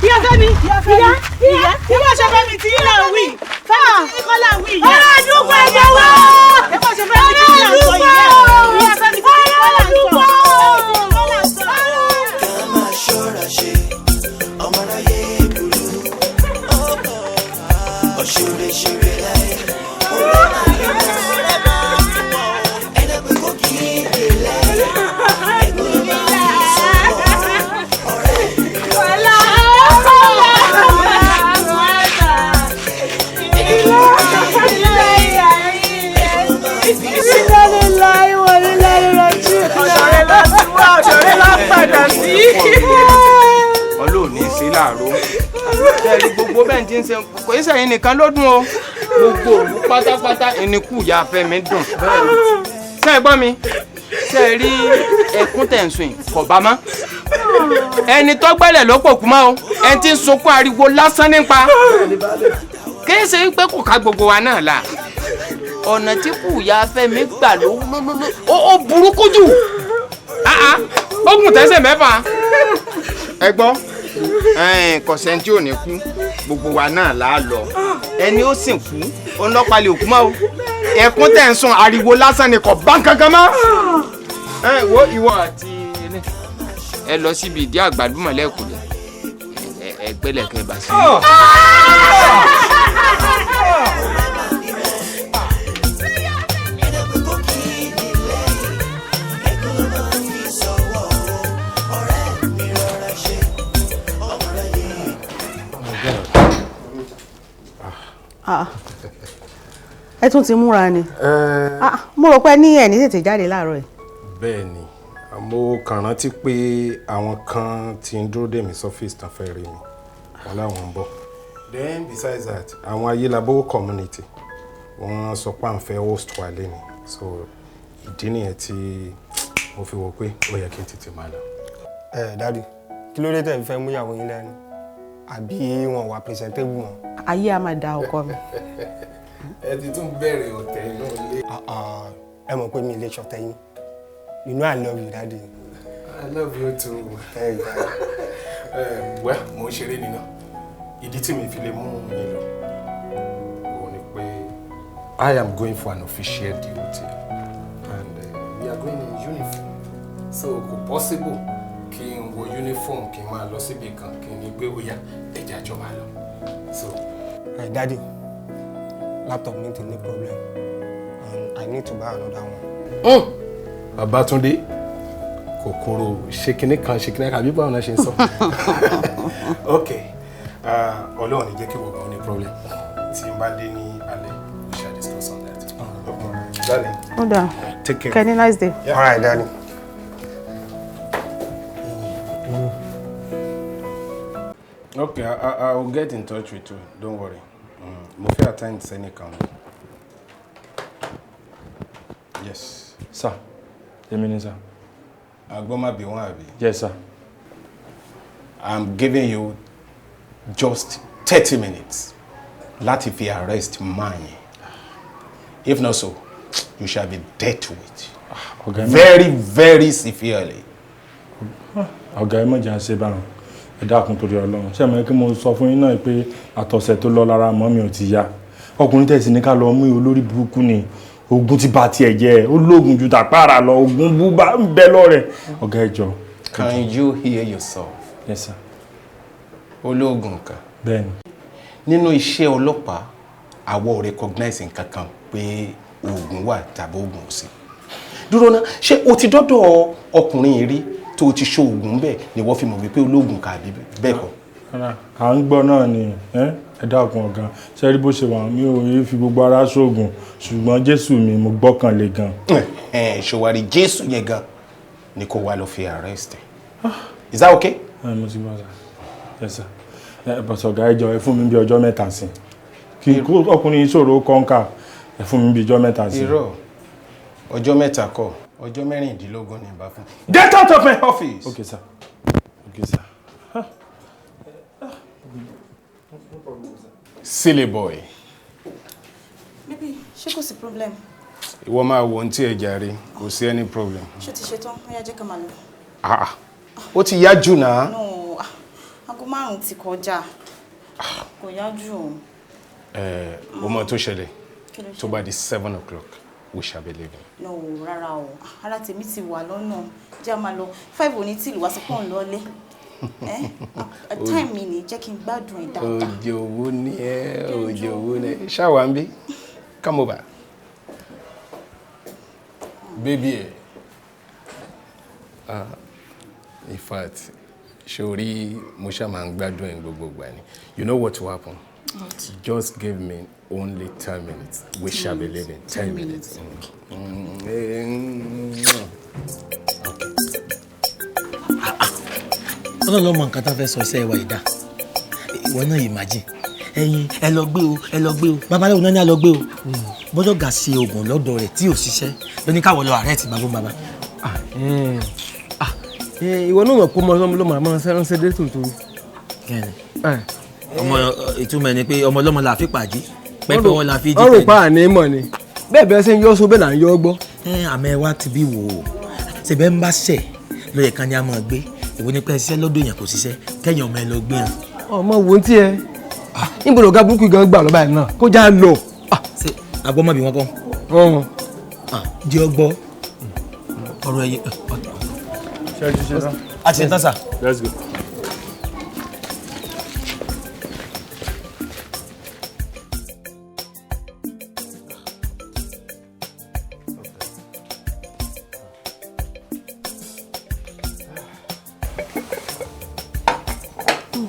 Ìyá Fẹ́mi, ìyá, ìyá, ìyá ṣe Fẹ́mi tí yín là ń wí. Fẹ́mi tí yín kọ́ là ń wí ìyá. Ará àdúgbò ẹ̀jẹ̀ wá. Ìyá ṣe Fẹ́mi tí yín là ń sọ ìyá. Ìyá Fẹ́mi tí yín kọ́ là ń sọ. Ká máa ṣọ́ra ṣe, ọmọ aráyé burú. Ọ̀ṣọ́rẹ́ ṣeré láyé, ọ̀rẹ́ máa yọ ẹ̀dá pé kò kí n délẹ̀. Ẹ̀gbọ́n ló máa fi sọ̀rọ̀ ọ̀rẹ́ mi lọ. Ọ̀ṣọ̀rẹ́ lọ sí wá, ọ̀ṣọ̀rẹ́ lọ padà sí. Ọlọ́run ní í ṣe láàárọ̀. Tẹ́lẹ̀ gbogbo bẹ́ẹ̀ ti ń ṣe kò í sẹ́yìn nìkan ló dùn o. Gbogbo òlu pátápátá ìníkù ìyá Fẹ́mi dùn. Ṣé ẹ gbọ́ mi? Ṣé ẹ rí ẹkún tẹ̀ ń sun yìí? Kò bá mọ́. Ẹni tó gbẹ́lẹ̀ ló pòkú mọ́ o. Ẹni tí ń sunkún ariwo lásán nípa. Kì í ṣe pé kò ká gbogbo wa náà la. Ọ̀nà tí kù ìyá Fẹ́mi gbà ló ó burúkú jù. Ó gùn tẹ́sẹ̀ mẹ́fà. Ẹ gbọ́, kọ̀sẹ̀ tí ò ní kú, gbogbo wa náà là á lọ. Ẹni ó sì kú, ó ń lọ́pàá lè kú mọ́ o. Ẹkún tẹ̀ ń sun ariwo lásán ni kò bá nǹkankan mọ́. Ẹ wo ìwọ àti ẹ lọ síbi ìdí àgbàlùmọ̀ lẹ́kùnlé. Ẹ gbẹ́lẹ̀ kẹ́ bá sí. Ẹ tún ti múra ni. Mo rò pé ní ẹ̀ ní tètè jáde láàárọ̀ yìí. Bẹ́ẹ̀ ni, mo kàn rántí pé àwọn kan ti ń dúró dè mí sọ́fíìsì tán fẹ́ rí mi, wọn láwọn ń bọ̀. Then besides that, àwọn Ayélabówó community wọ́n sọ pé à ń fẹ́ host wa léni, so ìdí nìyẹn tí mo fi wò pé ó yẹ kí n tètè máa lọ. Ẹ daddy, kí ló dé tẹ̀ ń fẹ́ mú ìyàwó yín lẹ́nu? Àbí wọn wà presentable mọ́? Ayé a máa da ọkọ mi. Ẹ ti tún bẹ̀rẹ̀ ọ̀tẹ̀ inú ilé. Ẹ mọ̀ pé mi lè ṣọ̀tẹ̀ yín. You know I love you, daddy. I love you too. Well, mo ń ṣeré nínú. Ìdí tí mi fi lè mú yín lọ òun ni pé I am going for an official duty and we are going in uniform. So kò possible kí n wọ uniform kí n máa lọ síbi kan kí n ní pé ó yá ẹ̀jẹ̀ àjọ máa lọ. So. Hey, daddy, laptop mi ti ní problem and I need to buy another one. Babátúndé, kòkòrò ṣe kinní kan ṣe kinní kan àbí báwo náà ṣe ń sọ. Ok, Ọlọ́run ní jẹ́ kí wọ́n gan ní problem. Tí n bá dé ní alẹ́, we shall discuss on that. Okay. Darling. Ó dáa. Take care. Kenny, nice day. Yeah. All right, darling. Okay, I will get in touch with you. Don't worry. Mo fẹ́ attend sẹ́nìkan. Yes. Sir, èmi ni sir. Agbọ́n bí wọ́n àbí. Yes, sir. I'm giving you just 30 minutes láti fi arrest man yẹn. If not so, you shall be dealt with. Ọ̀gá ẹ má- Very, very severely. Ọ̀gá, ẹ má jẹ́ à ṣe báwọn. Ẹ dákun, torí Ọlọ́run. Ṣé mo kí mo sọ fún yín náà pé àtọ̀sẹ̀ tó lọ lára mọ́ mi ò ti yá? Ọkùnrin tẹ̀sí ní ká lọ mú olórí burúkú ni. Ogun ti bà tiẹ̀ jẹ́, ó lóògùn ju tàpáàrà lọ, ogun búba ń bẹ lọ́rẹ̀. Ọ̀gá, ẹ jọ̀ọ́. Can you hear yourself? Yes, sir. Ológun kan. Bẹ́ẹ̀ni. Nínú iṣẹ́ ọlọ́pàá, àwọ̀ ò recognize nǹkan kan pé oògùn wà tàbí oògùn ò sí. Dúró ná, ṣé o ti dọ́dọ̀ ọkùnrin yìí rí tó o ti ṣe oògùn bẹ́ẹ̀ ni wọ́n fi mọ̀ wípé olóògùn kà bí bẹ́ẹ̀ kọ́? Rárá, à ń gbọ́ náà ni. Ẹ dákun ọ̀gá, ṣe rí bó ṣe wà, mi ò rí fi gbogbo ara ṣoògùn, ṣùgbọ́n Jésù mi mo gbọ́kànlé gan. Ẹ ṣòwárí Jésù yẹn gan ni kó wá lọ fi arrest ẹ. Is that okay? Ẹ mo ti gbọ́, sir. Yes, sir. Ẹ bọ̀sọ̀ ọ̀gá, ẹ jọ̀ọ́, ẹ fún mi bí ọjọ́ 3 sí kí kó ọkùnrin yìí ṣòro kọ́ńkà. Ẹ fún mi bí ọjọ́ 3 sí. Irọ́, ọjọ́ 3 kọ́, ọjọ́ 16 ní ìbá fún. Get out of my office! Okay, sir. Okay, sir. Silly boy. Baby, ṣé kò sí problem? Ìwọ máa wo ohun tí ẹ jàre, kò sí any problem. Ṣé o ti ṣetán? Ó yá, jẹ́ ká máa lọ. Ah, ah. Ó ti yá jù náà. No, aago 5 ti kọjá. Kò yá jù o. Ẹ o mọ tó ṣẹlẹ̀. Kí ló? Tó bá di 7 o'clock, we shall be leaving. No, rárá o. Ara tèmi ti wà lọ́nà. Jẹ́ a máa lọ. 5 ò ní tìlù wá sọ pé òun lọlé. Time mi ni, jẹ́ kí n gbádùn ẹ̀ dáadáa. Òjò owó ní ẹ, òjò owó ní ẹ. Ṣáwa ń bí? Come over. Baby ẹ. Ah, in fact, sori mo ṣá máa ń gbádùn ẹ̀ gbogbo ìgbà ni. You know what will happen? What? Just give me only 10 minutes. We shall be leaving. 10 minutes. Mm. Ọlọ́run ló mọ nǹkan tó fẹ́ sọ iṣẹ́ wa ìdá. Ìwọ náà imagine, ẹ̀yin ẹ lọ gbé o, ẹ lọ gbé o, babaláwo náà ní a lọ gbé o, bọ́jọ́ gà ṣe oògùn lọ́dọ̀ rẹ̀ tí ò ṣiṣẹ́ ló ní káwọ́ lọ arrest bàbá bàbá. Ìwọ náà mọ̀ pé ọmọ ọlọ́mọ ló máa máa ránṣẹ́ dé tòótọ́. Kẹ́ni ọmọ, ìtumọ̀ ẹ̀ ni pé ọmọ ọlọ́mọ la fi pàdé pẹ́pẹ́ wọn la fi jí. Ọrùn pa àní mọ̀ ni bẹ́ẹ̀ bẹ́ẹ̀ ṣe ń yọ́ só bẹ́ẹ̀ là ń yọ́ gbọ́. Ẹ àmọ́ ẹ wá ti bí wò ó ṣèbẹ́ ń bá ṣẹ̀ lóye kan ní a máa gbé. Ìwọ ni pé ẹ ṣiṣẹ́ lọ́dọ̀ èèyàn kò ṣiṣẹ́, kẹ́yìn ọmọ ẹ lọ gbé hàn. Ọmọ wo ń tiẹ̀ níbo lọ̀gá burúkú gan gbà lọ́ba ẹ̀ náà kó já lọ. Ṣé agbọ́mọbí wọn kọ́? Jẹ́ ọ gbọ́ ọ̀rọ̀ ẹ̀yẹ. Ṣé ẹ ti ṣe tán? A ti ṣe tán, sir. Let's go.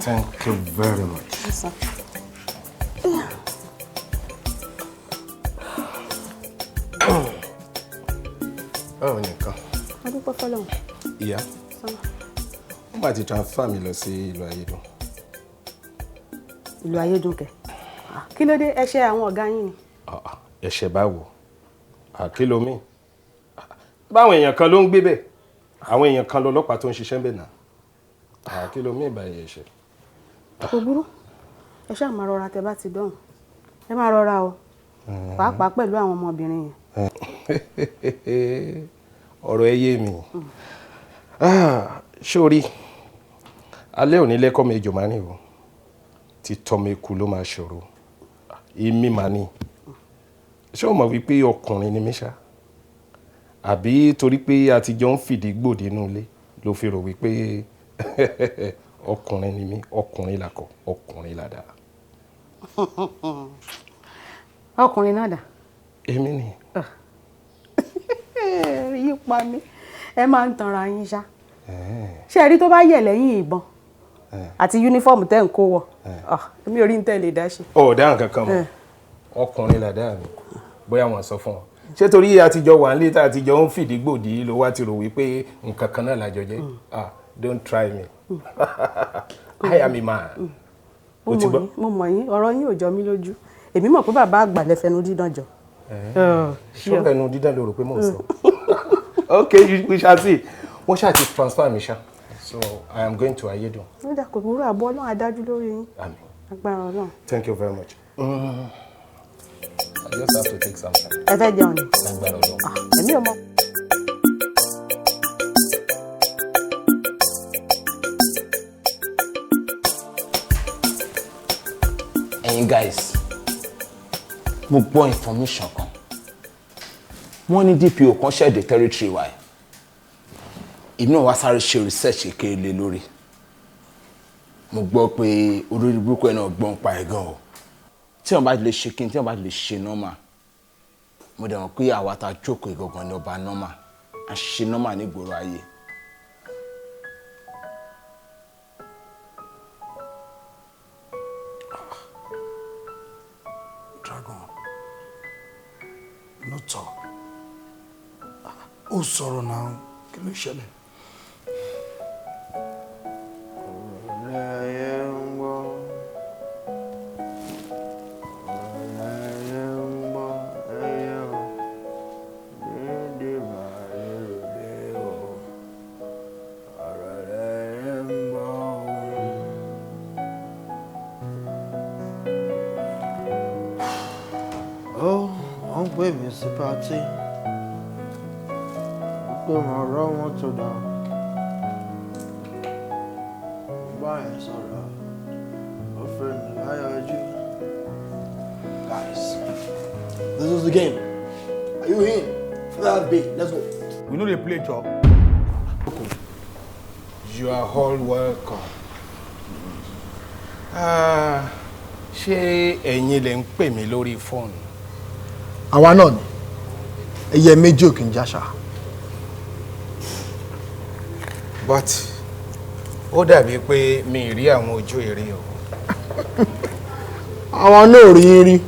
Thank you very much. Yes, sir. Báwo ni nǹkan? A dúpẹ́ fọ́lọ́run. Ìyá, Sọ́nà. wọ́n bá ti transfer mi lọ sí ìlú Ayédùn. Ìlú Ayédùn kẹ̀? Kí ló dé? Ẹ ṣe àwọn ọ̀gá yín ni? Ẹ̀ṣẹ̀ báwo? Àkìlómì. Báwọn èèyàn kan ló ń gbé bẹ̀. Àwọn èèyàn kan lọ́lọ́pàá tó ń ṣiṣẹ́ ń bẹ̀ náà. Àkìlómì ìbàyẹ̀ ẹ̀ṣẹ̀. Kò burú. Ẹ ṣáà máa rọra tẹ bá ti dọ̀hùn. Ẹ máa rọra o. Pàápàá pẹ̀lú àwọn ọmọbìnrin yẹn. Ọ̀rọ̀ ẹ yé mi. Sórí alẹ́ òní lẹ́kọ́ mi ejò máa ní o ti tọ́mọ eku ló máa ṣòro. Èmi máa ní, ṣé o mọ̀ wípé ọkùnrin ni mí ṣá? Àbí torí pé a ti jọ ń fìdí gbòdì inú ilé ló fi rò wípé ọkùnrin ni mí? Ọkùnrin làkọ, ọkùnrin làdá. Ọkùnrin náà dà? Èmi ni. Yí pa mí. Ẹ máa ń tanra yín ṣá. Ṣé ẹ rí tó bá yẹ̀ lẹ́yìn ìbọn àti yúnífọ́ọ̀mù tẹ́ ń kó wọ̀, èmi ò rí ní tẹ́ lè dá ṣe. Ọ̀ dáhùn kankan mọ́. Ọkùnrin làdá mi, bóyá wọ́n sọ fún ọ. Ṣé torí àtijọ́ wà nílé tá àtijọ́ ń fìdí gbòdì ló wá ti rò wípé nǹkan kan náà lájọ jẹ́? Ah, don't try me, I am a man. Mo mọ̀ yín, ọ̀rọ̀ yín ò jọ mí lójú. Èmi mọ̀ pé bàbá àgbà lẹ fẹnu dídán jọ. Ṣọ́rọ̀ ẹnu dídá ló rò pé mò ń sọ? Okay, we shall see. Wọ́n ṣáà ti transfer mi ṣá. So I am going to Ayédùn. Ó dà, kò burú, àbọ̀ Ọlọ́run adájú lórí yín. Àmín. Agbára Ọlọ́run. Thank you very much. I just have to take something. Ẹ fẹ́ jẹun ni? Agbára Ọlọ́run. Èmi ò mọ̀. Ẹ̀yin guys, mo gbọ́ information kan. Wọ́n ní DPO kan ṣẹ̀dẹ̀ territory wa yìí. Èmi náà wá sáré ṣe research kékeré lé lórí. Mo gbọ́ pé olórí burúkú ẹ̀ náà gbọ́n pa ẹ̀ gan o. Tí wọ́n bá lè ṣe kí ni, tí wọ́n bá lè ṣe normal, mo dẹ̀ mọ̀ pé àwa ta jókòó ìgangan ní ọba normal, à ń ṣe normal nígboro ayé. Dragon, no talk. Ó sọ̀rọ̀ náà, kí ló ṣẹlẹ̀? Ọ̀rẹ́ ń gbọ́, ọ̀rẹ́ ń gbọ́, ẹyẹ o, dédé bàrẹ̀ òde o, ọ̀rẹ́ ń gbọ́ o. Ó wọ́n ń pè mí sí party, wọ́n pè wọ́n rọ́ wọn tó dá. Báyìí sọ̀rọ̀, ó fẹ́ mi láyọjú. Guys, this is the game. Are you in? That big. Let's go. We no dey play chop. You are all welcome. Ah, ṣé ẹ̀yin lẹ ń pè mí lórí fóònù? Àwa náà ni. Ẹyẹ méjì ò kì í jáṣà. But ó dàbí pé mi ì rí àwọn ojú èrè o. Àwa náà ò rí yín rí.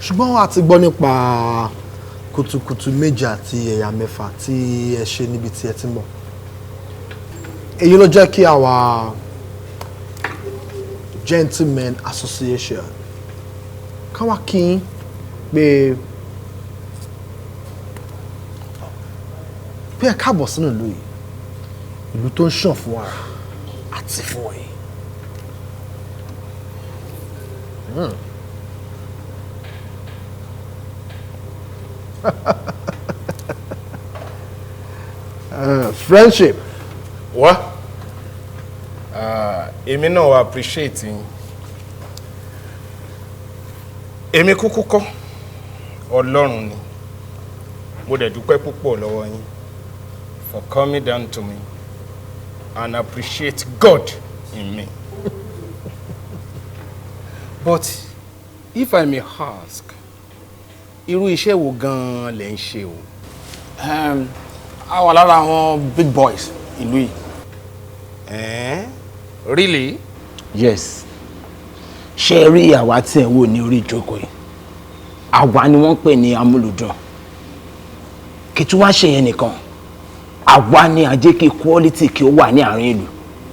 Ṣùgbọ́n a ti gbọ́ nípa kùtùkùtù méje àti ẹ̀yà mẹ́fà tí ẹ ṣe níbi tí ẹ ti ń bọ̀. Èyí ló jẹ́ kí àwa Gentlemen Association ká wá kí yín pé ẹ káàbọ̀ sínú ìlú yìí, ìlú tó ń ṣàn fún wàrà àti fún oyin. Friendship. Wá, èmi náà appreciate yín. Èmi kúkú kọ́, Ọlọ́run ni. Mo dẹ̀ dúpẹ́ púpọ̀ lọ́wọ́ yín for coming down to me and appreciate God in me. But if I may ask, irú iṣẹ́ wo gan-an lẹ ń ṣe o? A wà lára àwọn big boys ìlú yìí. Eh? Really? Yes. Ṣé ẹ rí àwa tí ẹ wò ní orí ìjókòó yìí? Àwa ni wọ́n ń pè ní amúlùdùn. Kì í tún wá ṣe yẹn nìkan. Àwa ni a jẹ́ kí equality kí ó wà ní àárín ìlú.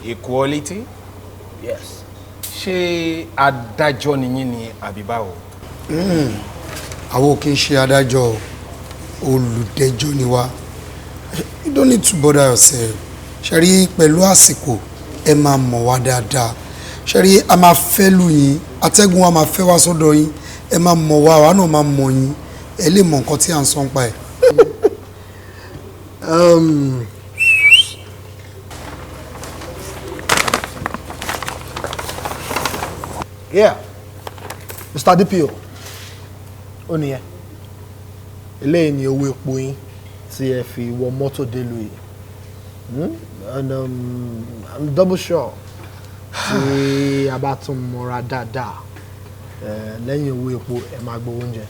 Equality? Yes. Ṣé adájọ́ ni yín ni àbí báwo? Àwọn ò kí ń ṣe adájọ́ o, olùdẹjọ́ ni wá. You don't need to bother yourself. Ṣe rí, pẹ̀lú àsìkò, ẹ máa mọ̀ wá dáadáa. Ṣe rí, a máa fẹ́ lù yín, atẹ́gùn wa máa fẹ́ wá sọ́dọ̀ yín, ẹ máa mọ̀ wá, àwa náà máa mọ̀ yín, ẹ lè mọ̀ nǹkan tí à ń sọ nípa ẹ̀. Yeah, Mr. DPO, ó nìyẹn. Eléyìí ni owó epo yín tí ẹ fi wọ mọ́tò délùú yìí. And I'm double sure tí a bá tún mọ́ra dáadáa, lẹ́yìn owó epo ẹ máa gbowó oúnjẹ.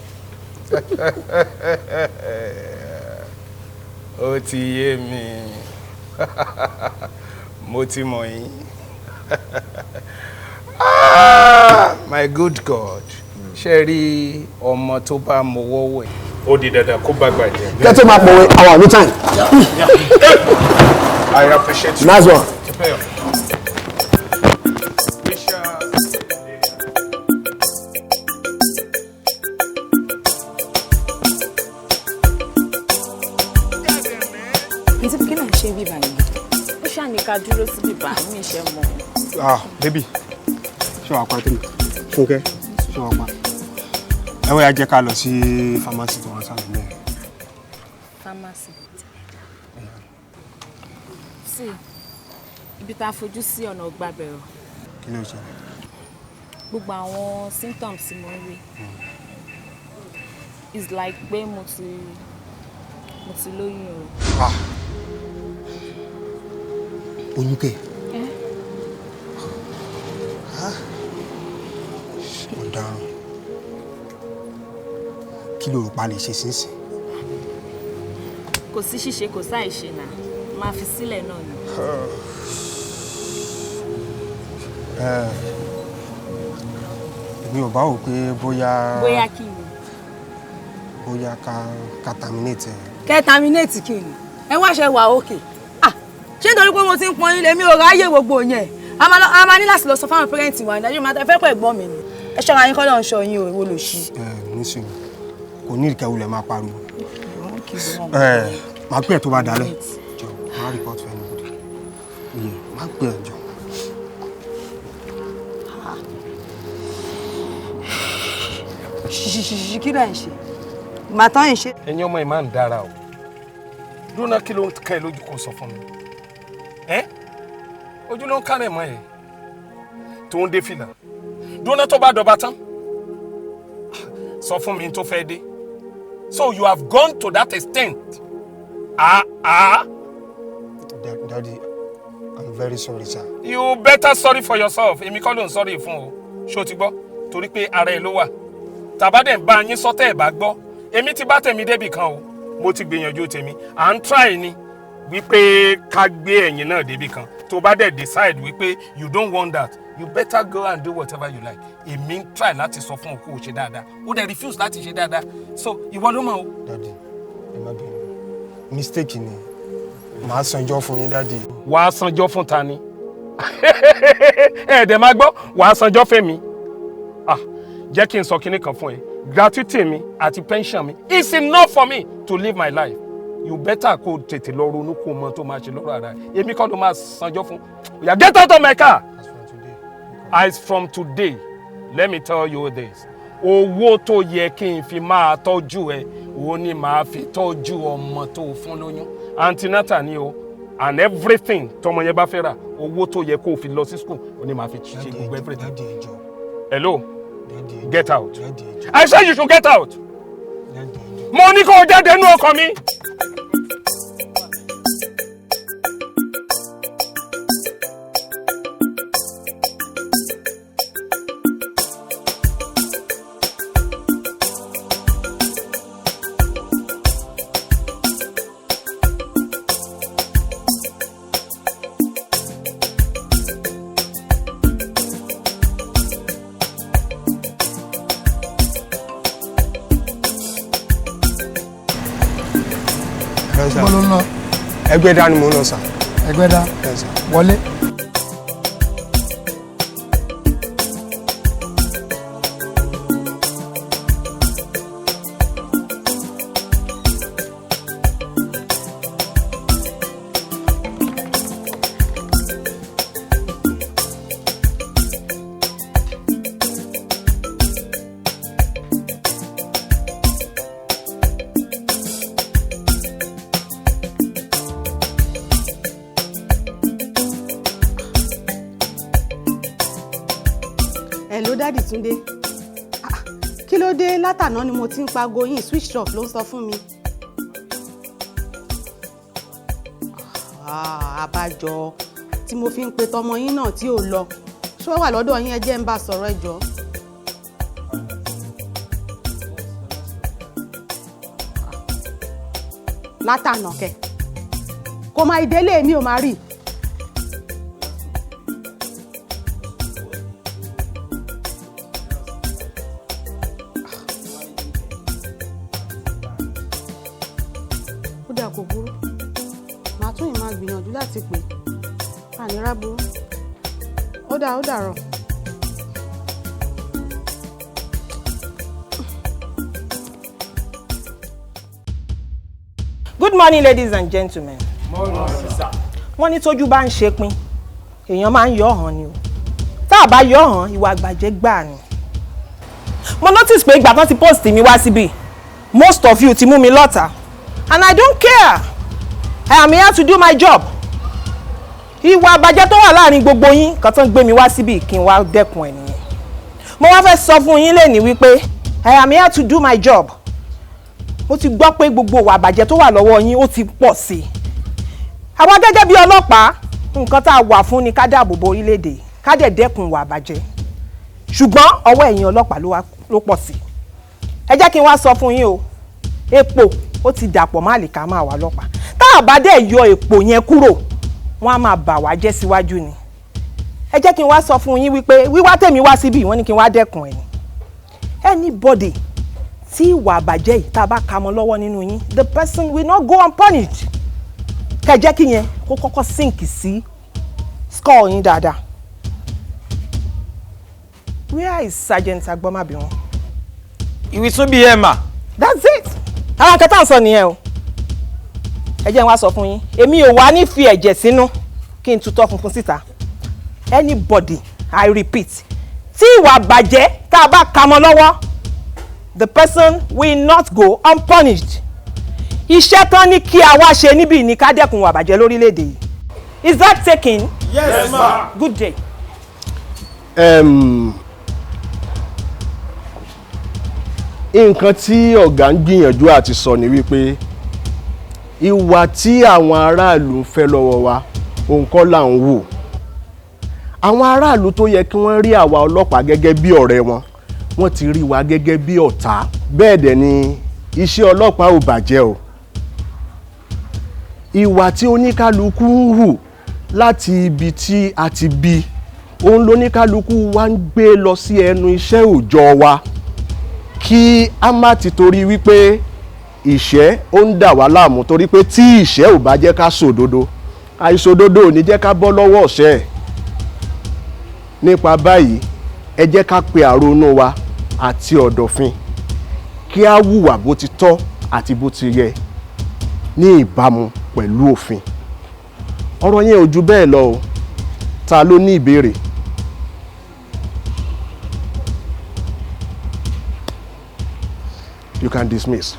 Ó ti yé mi, mo ti mọ̀ yín. Ah, my good God, ṣe rí ọmọ tó bá mọwọ́ wẹ̀, ó di dandan kó bá gbà jẹ. Kẹ́ tó máa pòwe, our no time. I appreciate you. Nice one. Prepare. ká dúró síbí bá mi ṣe mọ̀. Ah, baby, ṣé wàá pa tèmi? Fúnkẹ́, ṣé wàá pa? Ẹ wọ́n yà jẹ́ ká lọ sí pharmacy tó wọ́n sálẹ̀ mẹ́rin. Pharmacy. Sí, ibi tá a fojú sí ọ̀nà ọgbà bẹ̀rẹ̀. Kí ló ṣe? Gbogbo àwọn symptoms tí mo ń rí is like pé mo ti lóyún o. Ah, oyún kẹ̀? Ọ̀daràn, kí ló rò pa lè ṣe sínsìn? Kò sí ṣíṣe, kò sáì ṣe náà, máa fi sílẹ̀ náà ni. Èmi ò bá wò pé bóyá. Bóyá kí ni? Bóyá ká terminate ẹ. Kẹ́ terminate kí ni? Ẹ wá ṣe wà òkè. Ṣé nítorí pé mo ti ń pọn yín lèmi ò ráyè gbogbo yẹn? A máa ní láti lọ sọ fáwọn pẹ́rẹ́ǹtì wa ìdájọ́ máa fẹ́ pẹ̀ gbọ́n mi ni. Ẹ ṣọ́ra yín kọ́ lọ́n ṣọ yín o, èwo lò ṣí. Ẹ nísìnyí, kò ní ìkẹwù lẹ máa pariwo. Màá pè ẹ́ tó bá dalẹ̀. Jọ, máa report for anybody. Iye, máa pè ẹ́ jọ. Ṣìṣìṣìṣì kí ló ń ṣe? Màá tán ń ṣe. Ẹ̀yin ọmọ ẹ̀ máa ń dára o. Dúnà kí ló ń ká ẹ lójú kó sọ fún mi? Ẹ́ ojú ló ń kárẹ̀ mọ́ ẹ̀ tó ń dé fìlà. Dúnà tó bá dọba tán. Sọ fún mi tó fẹ́ dé. So you have gone to that extent. Ah ah. Daddy, I'm very sorry, sir. You better sorry for yourself. Èmi kọ́ ló ń sorry fún o. Ṣé o ti gbọ́? Torí pé ara ẹ ló wà. Tàbá dẹ̀ ń bá yín sọ tẹ́ ẹ̀ bá gbọ́. Èmi ti bá tèmi débì kan o. Mo ti gbìyànjú tèmi. À ń try ni wípé ká gbé ẹ̀yin náà débì kan. Tó bá dẹ̀ decide wípé you don't want that, you better go and do whatever you like. Èmi ń try láti sọ fún ọ kó o ṣe dáadáa. Ó dẹ̀ refuse láti ṣe dáadáa. So ìwọ ló mọ̀ o. Daddy, ẹ má bínú. Mistake ni. Màá sanjọ́ fún yín, Daddy. Wàá sanjọ́ fún ta ni? Ẹ dẹ̀ máa gbọ́, wàá sanjọ́ fẹ́mi. Ah, jẹ́ kí n sọ kinní kan fún ẹ. Gratuity mi àti pension mi is enough for me to live my life. You better kó tètè lọ ronú kó mọ tó máa ṣe lọ́rọ̀ ara ẹ. Èmi kọ́ ló máa sanjọ́ fún. Oya, get out of my car. As from today, let me tell you this. Owó tó yẹ kí n fi máa tọ́jú ẹ, òun ni màá fi tọ́jú ọmọ tó fún lóyún. Antenatal ni o, and everything tọmọ yẹn bá fẹ́ rà, owó tó yẹ kó o fi lọ sí school, òun ni màá fi ṣe gbogbo everything. Hello, get out. I said you should get out. Mo ní kó o jáde nínú ọkọ̀ mi. Níbo ló ń lọ? Ẹgbẹ́dá ni mò ń lọ sà. Ẹgbẹ́dá wọlé. Hello, Daddy Túndé. Ah, kí ló dé látàná ni mo ti ń pago yín, switch off ló ń sọ fún mi. Ah, àbájọ tí mo fi ń pe tọmọ yín náà tí ò lọ. Ṣé ó wà lọ́dọ̀ yín? Ẹ jẹ́ ń bá sọ̀rọ̀ ẹ jọ̀ọ́. Látàná kẹ kò máa ìdélé mi ò máa rí. Ó dà, kò burú, màá tún yìí máa gbìyànjú láti pè ànírà burú. Ó dà, ó dàrọ̀. Good morning, ladies and gentlemen. Morning, sir. Wọ́n ní tójú bá ń ṣe pin, èèyàn máa ń yọ hàn ni o. Tá a bá yọ hàn, ìwà àgbàjẹ́ gbà ni. Mo notice pé ìgbà tán ti post mi wá síbí, most of you ti mú mi lọ́tàá, and I don't care. I am here to do my job. Ìwà àbàjẹ́ tó wà láàrin gbogbo yín kan tó ń gbé mi wá síbí kí n wá dẹ́kun ẹ̀ nìyẹn. Mo wá fẹ́ sọ fún yín lẹ́ni wípé I am here to do my job. Mo ti gbọ́ pé gbogbo ìwà àbàjẹ́ tó wà lọ́wọ́ yín ó ti pọ̀ sí i. Àwa gẹ́gẹ́ bí ọlọ́pàá, nǹkan tá a wà fún ni ká dáàbò bo orílẹ̀-èdè, ká dẹ̀ dẹ́kun ìwà àbàjẹ́, ṣùgbọ́n ọwọ́ ẹ̀yin ọlọ́pàá ló pọ̀ sí i. Ẹ jẹ́ kí n wá sọ fún yín o, epo ó ti dàpọ̀ má lè ká máa wà lọ́pàá. Tá a bá dẹ̀ yọ epo yẹn kúrò, wọ́n á máa bà wá jẹ́ síwájú ni. Ẹ jẹ́ kí n wá sọ fún yín wípé wíwá tèmi wá síbí, wọ́n ní kí n wá dẹ́kun ẹ̀ ni. Anybody tí ìwà àbàjẹ́ yìí tá a bá ka mọ́ lọ́wọ́ nínú yín, the person will not go unpunished. Kẹ́ jẹ́ kí yẹn kó kọ́kọ́ sink sí skull yín dáadáa. Where is Sergeant Agbọ́mábíwọ́n? He will soon be here, ma. That's it. Àwọn nǹkan tá à ń sọ nìyẹn o. Ẹ jẹ́ n wá sọ fún yín, èmi ò wá ní fi ẹ̀jẹ̀ sínú kí n tutọ́ funfun síta. Anybody, I repeat, tí ìwà bàjẹ́ tá a bá ka mọ́ lọ́wọ́, the person will not go unpunished. Iṣẹ́ tán ní kí a wá ṣe níbí ní ká dẹ́kun ìwà bàjẹ́ lórílẹ̀‐èdè yìí. Is that taken? Yes, ma. Good day. Nǹkan tí ọ̀gá ń gbìyànjú àti sọ ni wípé ìwà tí àwọn aráàlú ń fẹ́ lọ́wọ́ wa òun kọ́ là ń wò. Àwọn aráàlú tó yẹ kí wọ́n rí àwa ọlọ́pàá gẹ́gẹ́ bí ọ̀rẹ́ wọn, wọ́n ti rí wa gẹ́gẹ́ bí ọ̀tá. Bẹ́ẹ̀ dẹ̀ ni iṣẹ́ ọlọ́pàá ò bàjẹ́ o. Ìwà tí oníkálukú ń hù láti ibi tí a ti bí, òun lóníkálukú wa ń gbé lọ sí ẹnu iṣẹ́ òòjọ́ wa, kí a má ti torí wípé ìṣẹ́ ó ń dà wá láàmú, torí pé tí ìṣẹ́ ò bá jẹ́ ká sòdodo, àìsòdodo ò ní jẹ́ ká bọ́ lọ́wọ́ ọ̀ṣẹ́. Nípa báyìí, ẹ jẹ́ ká pe àrònú wa àti ọ̀dọ̀fin kí a hùwà bó ti tọ́ àti bó ti yẹ ní ìbámu pẹ̀lú òfin. Ọ̀rọ̀ yẹn ò ju bẹ́ẹ̀ lọ o. Ta ló ní ìbéèrè? You can dismiss.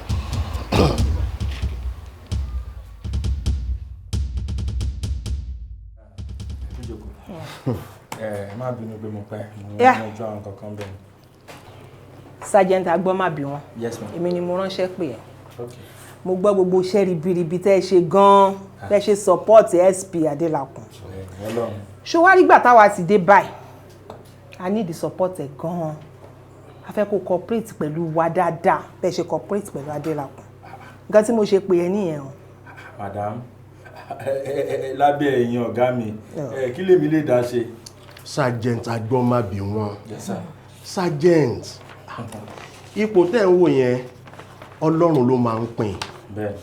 Ẹ má bínú pé mo pẹ́, mo Yeah. yanjú àwọn kankan bẹ́ẹ̀. Sergeant Agbọ́mábíwọ́n. Yes, ma'am. Èmi ni mo ránṣẹ́ pè ẹ́. Okay. Mo gbọ́ gbogbo iṣẹ́ ribiribi tẹ́ ẹ ṣe gan-an, tẹ́ ẹ ṣe support SP Adélakùn. Ọlọ́run. Ṣé wàá rí gbà táwa ti dé báyìí? I need the support ẹ̀ gan-an. A fẹ́ kó cooperate pẹ̀lú wa dáadáa, bẹ́ẹ̀ ṣe cooperate pẹ̀lú Adélakùn. Nǹkan tí mo ṣe pè ẹ́ nìyẹn o. Madam, lábẹ́ ẹ̀yin ọ̀gá mi, kí lèmi lè dá ṣe? Sergeant Agbọ́mábíwọ́n. Yes, sir. Sergeant, ipò tẹ́ ń wò yẹn, Ọlọ́run ló máa ń pín. Bẹ́ẹ̀.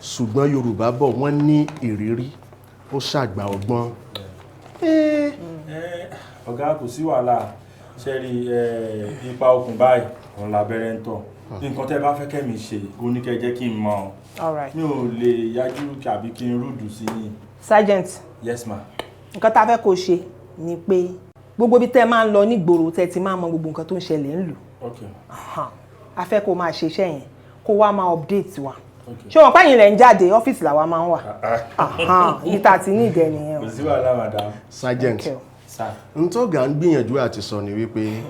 Ṣùgbọ́n Yorùbá bọ̀, wọ́n ní ìrírí ó ṣàgbà ọgbọ́n. Ọ̀gá, kò sí wàhálà. Ṣe rí ipa okùn báyìí, òun lábẹ́rẹ́ ń tọ̀. Nǹkan tẹ́ bá fẹ́ kẹ́mi ṣe, ó ní kẹ́ jẹ́ kí n mọ̀. All right. Mi ò lè yájú tàbí kí n rúdù sí yín. Sergeant. Yes, ma. Nǹkan tá a fẹ́ kó ṣe ni pé gbogbo ibi tẹ́ máa ń lọ nígboro, tẹ́ ti máa mọ gbogbo nǹkan tó ń ṣẹlẹ̀ ńlùú. Okay. A fẹ́ kó máa ṣe iṣẹ́ yẹn, kó wá máa update wa. Ṣé wọn pẹ́yìn lẹ̀ ń jáde, ọ́fíìsì làwa máa ń wà. Ibi tá a ti ní ìdẹ nìyẹn o. Kò sí wàhálà, madam. Sergeant, Okay. Sir. ntọ́gà ń gbìyànjú àti sọ ni wípé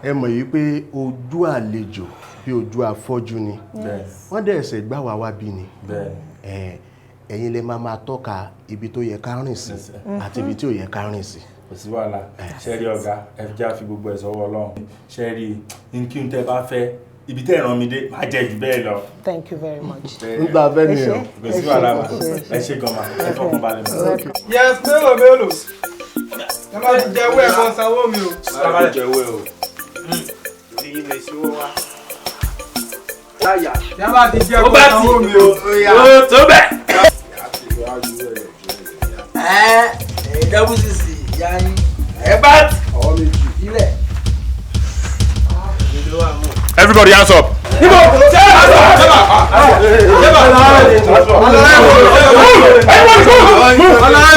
ẹ mọ̀ wípé ojú àlejò bí ojú afọ́jú ni. Yes. Wọ́n dẹ̀ ẹsẹ̀ gbá wa wá bí ni. Bẹ́ẹ̀. Ẹ̀yin lè máa máa tọ́ka ibi tó yẹ ká rìn sí àti ibi tí ò yẹ ká rìn sí. Kò sí wàhálà. Ṣe rí ọ̀gá, ẹ fi já fi gbogbo ẹ̀ sọ́wọ́ Ọlọ́run. Ṣe rí kí n tẹ́ bá fẹ́, ibi tẹ́ ìran mi dé, máa jẹ jù bẹ́ẹ̀ lọ. Thank you very much. Ń gba abẹ́ ni o. Kò sí wàhálà ma. Ẹ ṣe gan ma, ẹ fọkàn balẹ̀ ma. Yes, mélòó mélòó. Ẹ má ti jẹ́wọ́ ẹ̀ kan sanwó mi o. Má ti jẹ́wọ́ ẹ o. Ẹ má ti jẹ́ kó sanwó mi o. Ó tó bẹ́ẹ̀. Ẹ WCC ìyá yín. Ẹ bá ti. Ilẹ̀. Everybody hands up. Níbo? Everybody move!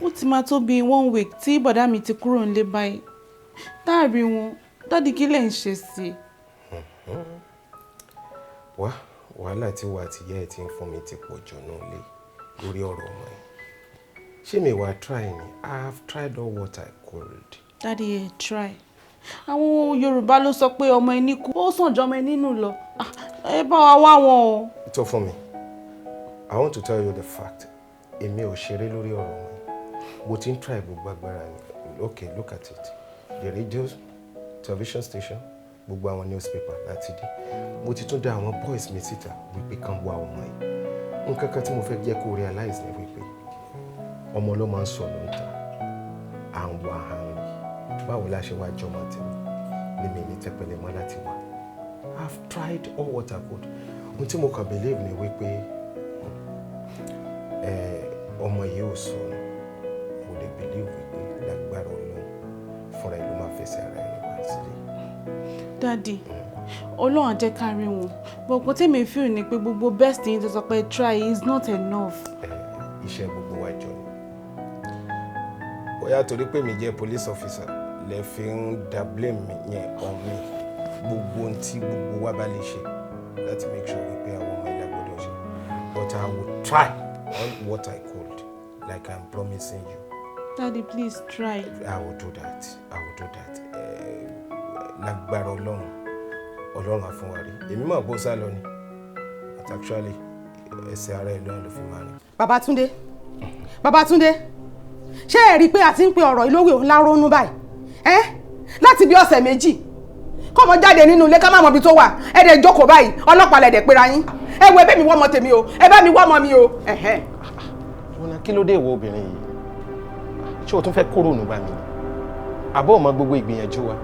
Ó ti máa tó bíi one week tí bọ̀dá mi ti kúrò nílé báyìí. Táàrí wọn, daddy, kí lẹ̀ ń ṣe sí i? Wá, wàhálà tí wà àti ìyá ẹ̀ ti ń fún mi ti pọ̀ jù náà lé lórí ọ̀rọ̀ ọmọ ẹ̀. Ṣé mi wàá try ni? I have tried all what I could. Daddy, ẹ try. Àwọn Yorùbá ló sọ pé ọmọ ẹni kú, ó sàn jọ ọmọ ẹni nù lọ. Ah, ẹ bá wa wá wọn o. Tó fún mi, I want to tell you the fact. Èmi ò ṣeré lórí ọ̀rọ̀ ọmọ yìí. Mo ti ń try gbogbo agbára mi. Okay, look at it. The radio, television station, gbogbo àwọn newspaper láti dé. Mo ti tún dá àwọn boys mi síta wípé kán wá ọmọ yìí. Nǹkan kan tí mo fẹ́ jẹ́ kó realize ni wípé ọmọ ló máa ń sọnù ń ta. À ń wá, à ń rí. Báwo la ṣe wá jọmọ tèmi ní mi ní tẹpẹlẹ mọ́ láti wá? I've tried all what I could. Ohun tí mo kàn believe ni wípé ọmọ yìí ò sọnù. Mo lè believe wípé lágbára Ọlọ́run, fúnra ẹ̀ ló máa fẹsẹ̀ ara ẹ̀ wá sílé. Daddy, Ọlọ́run á jẹ́ ká rí wọn. But nǹkan tèmi feel ni pé gbogbo best yín tó sọ pé try is not enough. Iṣẹ́ gbogbo wa jọ ni. Bóyá torí pé mi jẹ́ police officer lẹ fi ń da blame mi yẹn on me. Gbogbo ohun tí gbogbo wa bá lè ṣe láti make sure wípé àwọn ọmọ ilé gbọ́dọ̀ ṣe. But I will try all what I could, like I'm promising you. Daddy, please try. I will do that. I will do that. Lágbára Ọlọ́run, Ọlọ́run á fún wa rí. Èmi mọ̀ bó sá lọ ni. But actually, ẹsẹ̀ ara ẹ̀ lọ́run ló fi máa rìn. Babátúndé, Babátúndé, ṣé ẹ rí i pé a ti ń pe ọ̀rọ̀ ìlówó òun lárónú báyìí? Ẹ́ láti bí ọ̀sẹ̀ 2 kọ́mọ jáde nínú ilé ká má mọ ibi tó wà. Ẹ dẹ̀ jókòó báyìí, ọlọ́pàá lẹ̀ dẹ̀ pera yín. Ẹ wo, ẹbí mi wọ́ ọmọ tèmi o, ẹ bá mi wọ́ ọmọ mi o. Ẹ̀hẹ́n. Rọ́nà, kí ló dé ìwọ obìnrin yìí? Ṣé o tún fẹ́ kóró nù bá mi ni? Àbọ̀ ọmọ gbogbo ìgbìyànjú wa.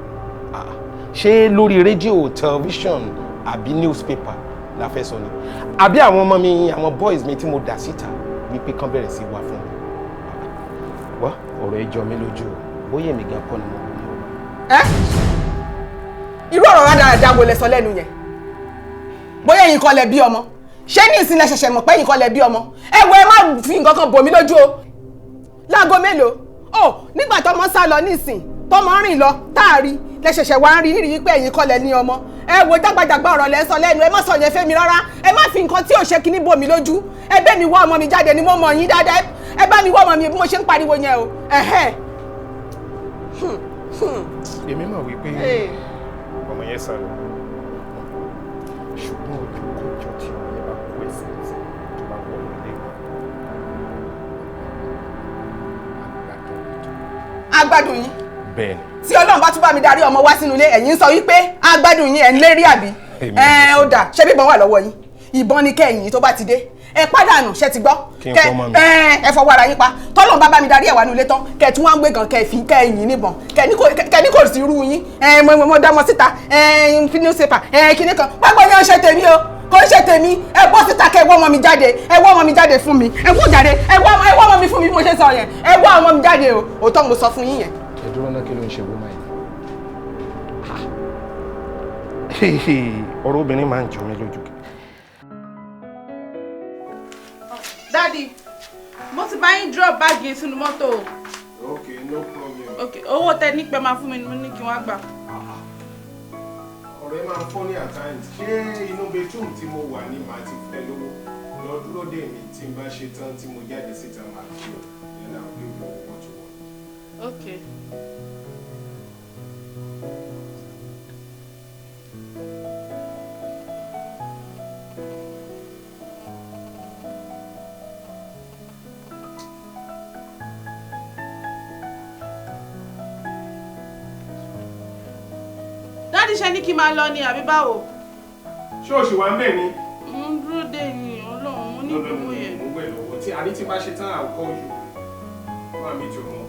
Ah, ṣé lórí rédíò, tẹlifíṣọ̀n àbí newspaper la fẹ́ sọ ni? Àbí àwọn ọmọ mi, àwọn boys mi tí mo dà síta wípé kán bẹ̀rẹ̀ sí wá fún mi? Wá, ọ̀rọ̀ ẹ jọ mí lójú o. Bóyá èmi gan kọ́ ni mo ní o. Ẹ́, irú ọ̀rọ̀ rádaràda wo lẹ sọ lẹ́nu yẹn? Bóyá ẹ̀yin kọ́ lẹ bí ọmọ. Ṣé ní ìsìn lẹ ṣẹ̀ṣẹ̀ mọ̀ pé ẹ̀yin kọ́ lẹ bí ọmọ? Ẹ wo, ẹ má fi nǹkan kan bò mí lójú o. Láago mélòó? Ó nígbà tọmọ sá lọ nísìn, tọmọ rìn lọ táàrí lẹ ṣẹ̀ṣẹ̀ wá ń rí nírí pé ẹ̀yin kọ́ lẹ ní ọmọ. Ẹ wo, jágbajàgba ọ̀rọ̀ lẹ sọ lẹ́nu. Ẹ má sọ yẹn fẹ́mi rárá. Ẹ má fi nǹkan tí ò ṣe kíní bò mí lójú. Ẹ bẹ́ mi wá ọmọ mi jáde ni, mo mọ̀ yín dáadáa. Ẹ bá mi wá ọmọ mi bí mo ṣe ń pariwo yẹn o. Ẹ̀hẹ́n. Èmi mọ̀ wípé ọmọ yẹn sá lọ. Ṣùgbọ́n ojú kọjọ tí ọmọ yẹn bá kó ẹsẹ̀ tí tó bá wọ ilé wa. Agbádùn yín. Bẹ́ẹ̀ni. Tí Ọlọ́run bá tún bá mi darí ọmọ wá sínú ilé, ẹ̀yin sọ wípé agbádùn yín, ẹ̀ ń lérí àbí? Ẹ ó dà, ṣé bí ìbọn wà lọ́wọ́ yín? Ìbọn ni kẹ́yìn tó bá ti dé. Ẹ pàdánù, ṣe ti gbọ́? Kí n fọ́ mọ́ mi. Ẹ fọwọ́ ara yín pa. Tọ́lọ́run bá bá mi darí ẹ̀ wá nílé tán, kẹ̀ tún wá ń gbé gan kẹ̀ fi kẹ́yìn níbọn. Kẹ̀ ní kò sí irú yín. Ẹ mo dá mọ síta, ẹ fi newspaper, ẹ kíní kan. Gbàgbọ́ yẹn ń ṣe tèmi o. Kò ń ṣe tèmi. Ẹ bọ́ síta kẹ́ wọ́ ọmọ mi jáde. Ẹ wọ́ ọmọ mi jáde fún mi. Ẹ wọ́ jáde. Ẹ wọ́ ọmọ mi fún mi bí mo ṣe sọ yẹn. Ẹ wọ́ ọmọ mi jáde o. Òótọ́ mo sọ fún yín yẹn. Ẹ dúró náà, kí ló ń ṣe woman yìí? Ọ̀rọ̀ obìnrin máa ń jọ mí lójú. Daddy, mo ti bá yín drop báàgì yẹn sínú mọ́tò o. Okay, no problem. Okay, owó tẹ ní pẹ́ máa fún mi ni mo ní kí wọ́n gbà. Ọ̀rọ̀ ẹ máa ń fọ́ ní at times. Ṣé inú bedroom tí mo wà ní màá ti fẹ́ lówó? Lọ dúró dè mí, tí n bá ṣe tán tí mo jáde síta, màá kí ọ. Then I'll give you what you want. Okay. Daddy, ṣe ní kí n máa lọ ni àbí báwo? Ṣé o ṣì wà ń bẹ̀ ni? Mo ń dúró dè yín, Ọlọ́run, mo ní ìdúró yẹn. Mo wẹ̀ lọ́wọ́ tí a ní tí bá ṣe tán, I'll call you. Go and meet your mom.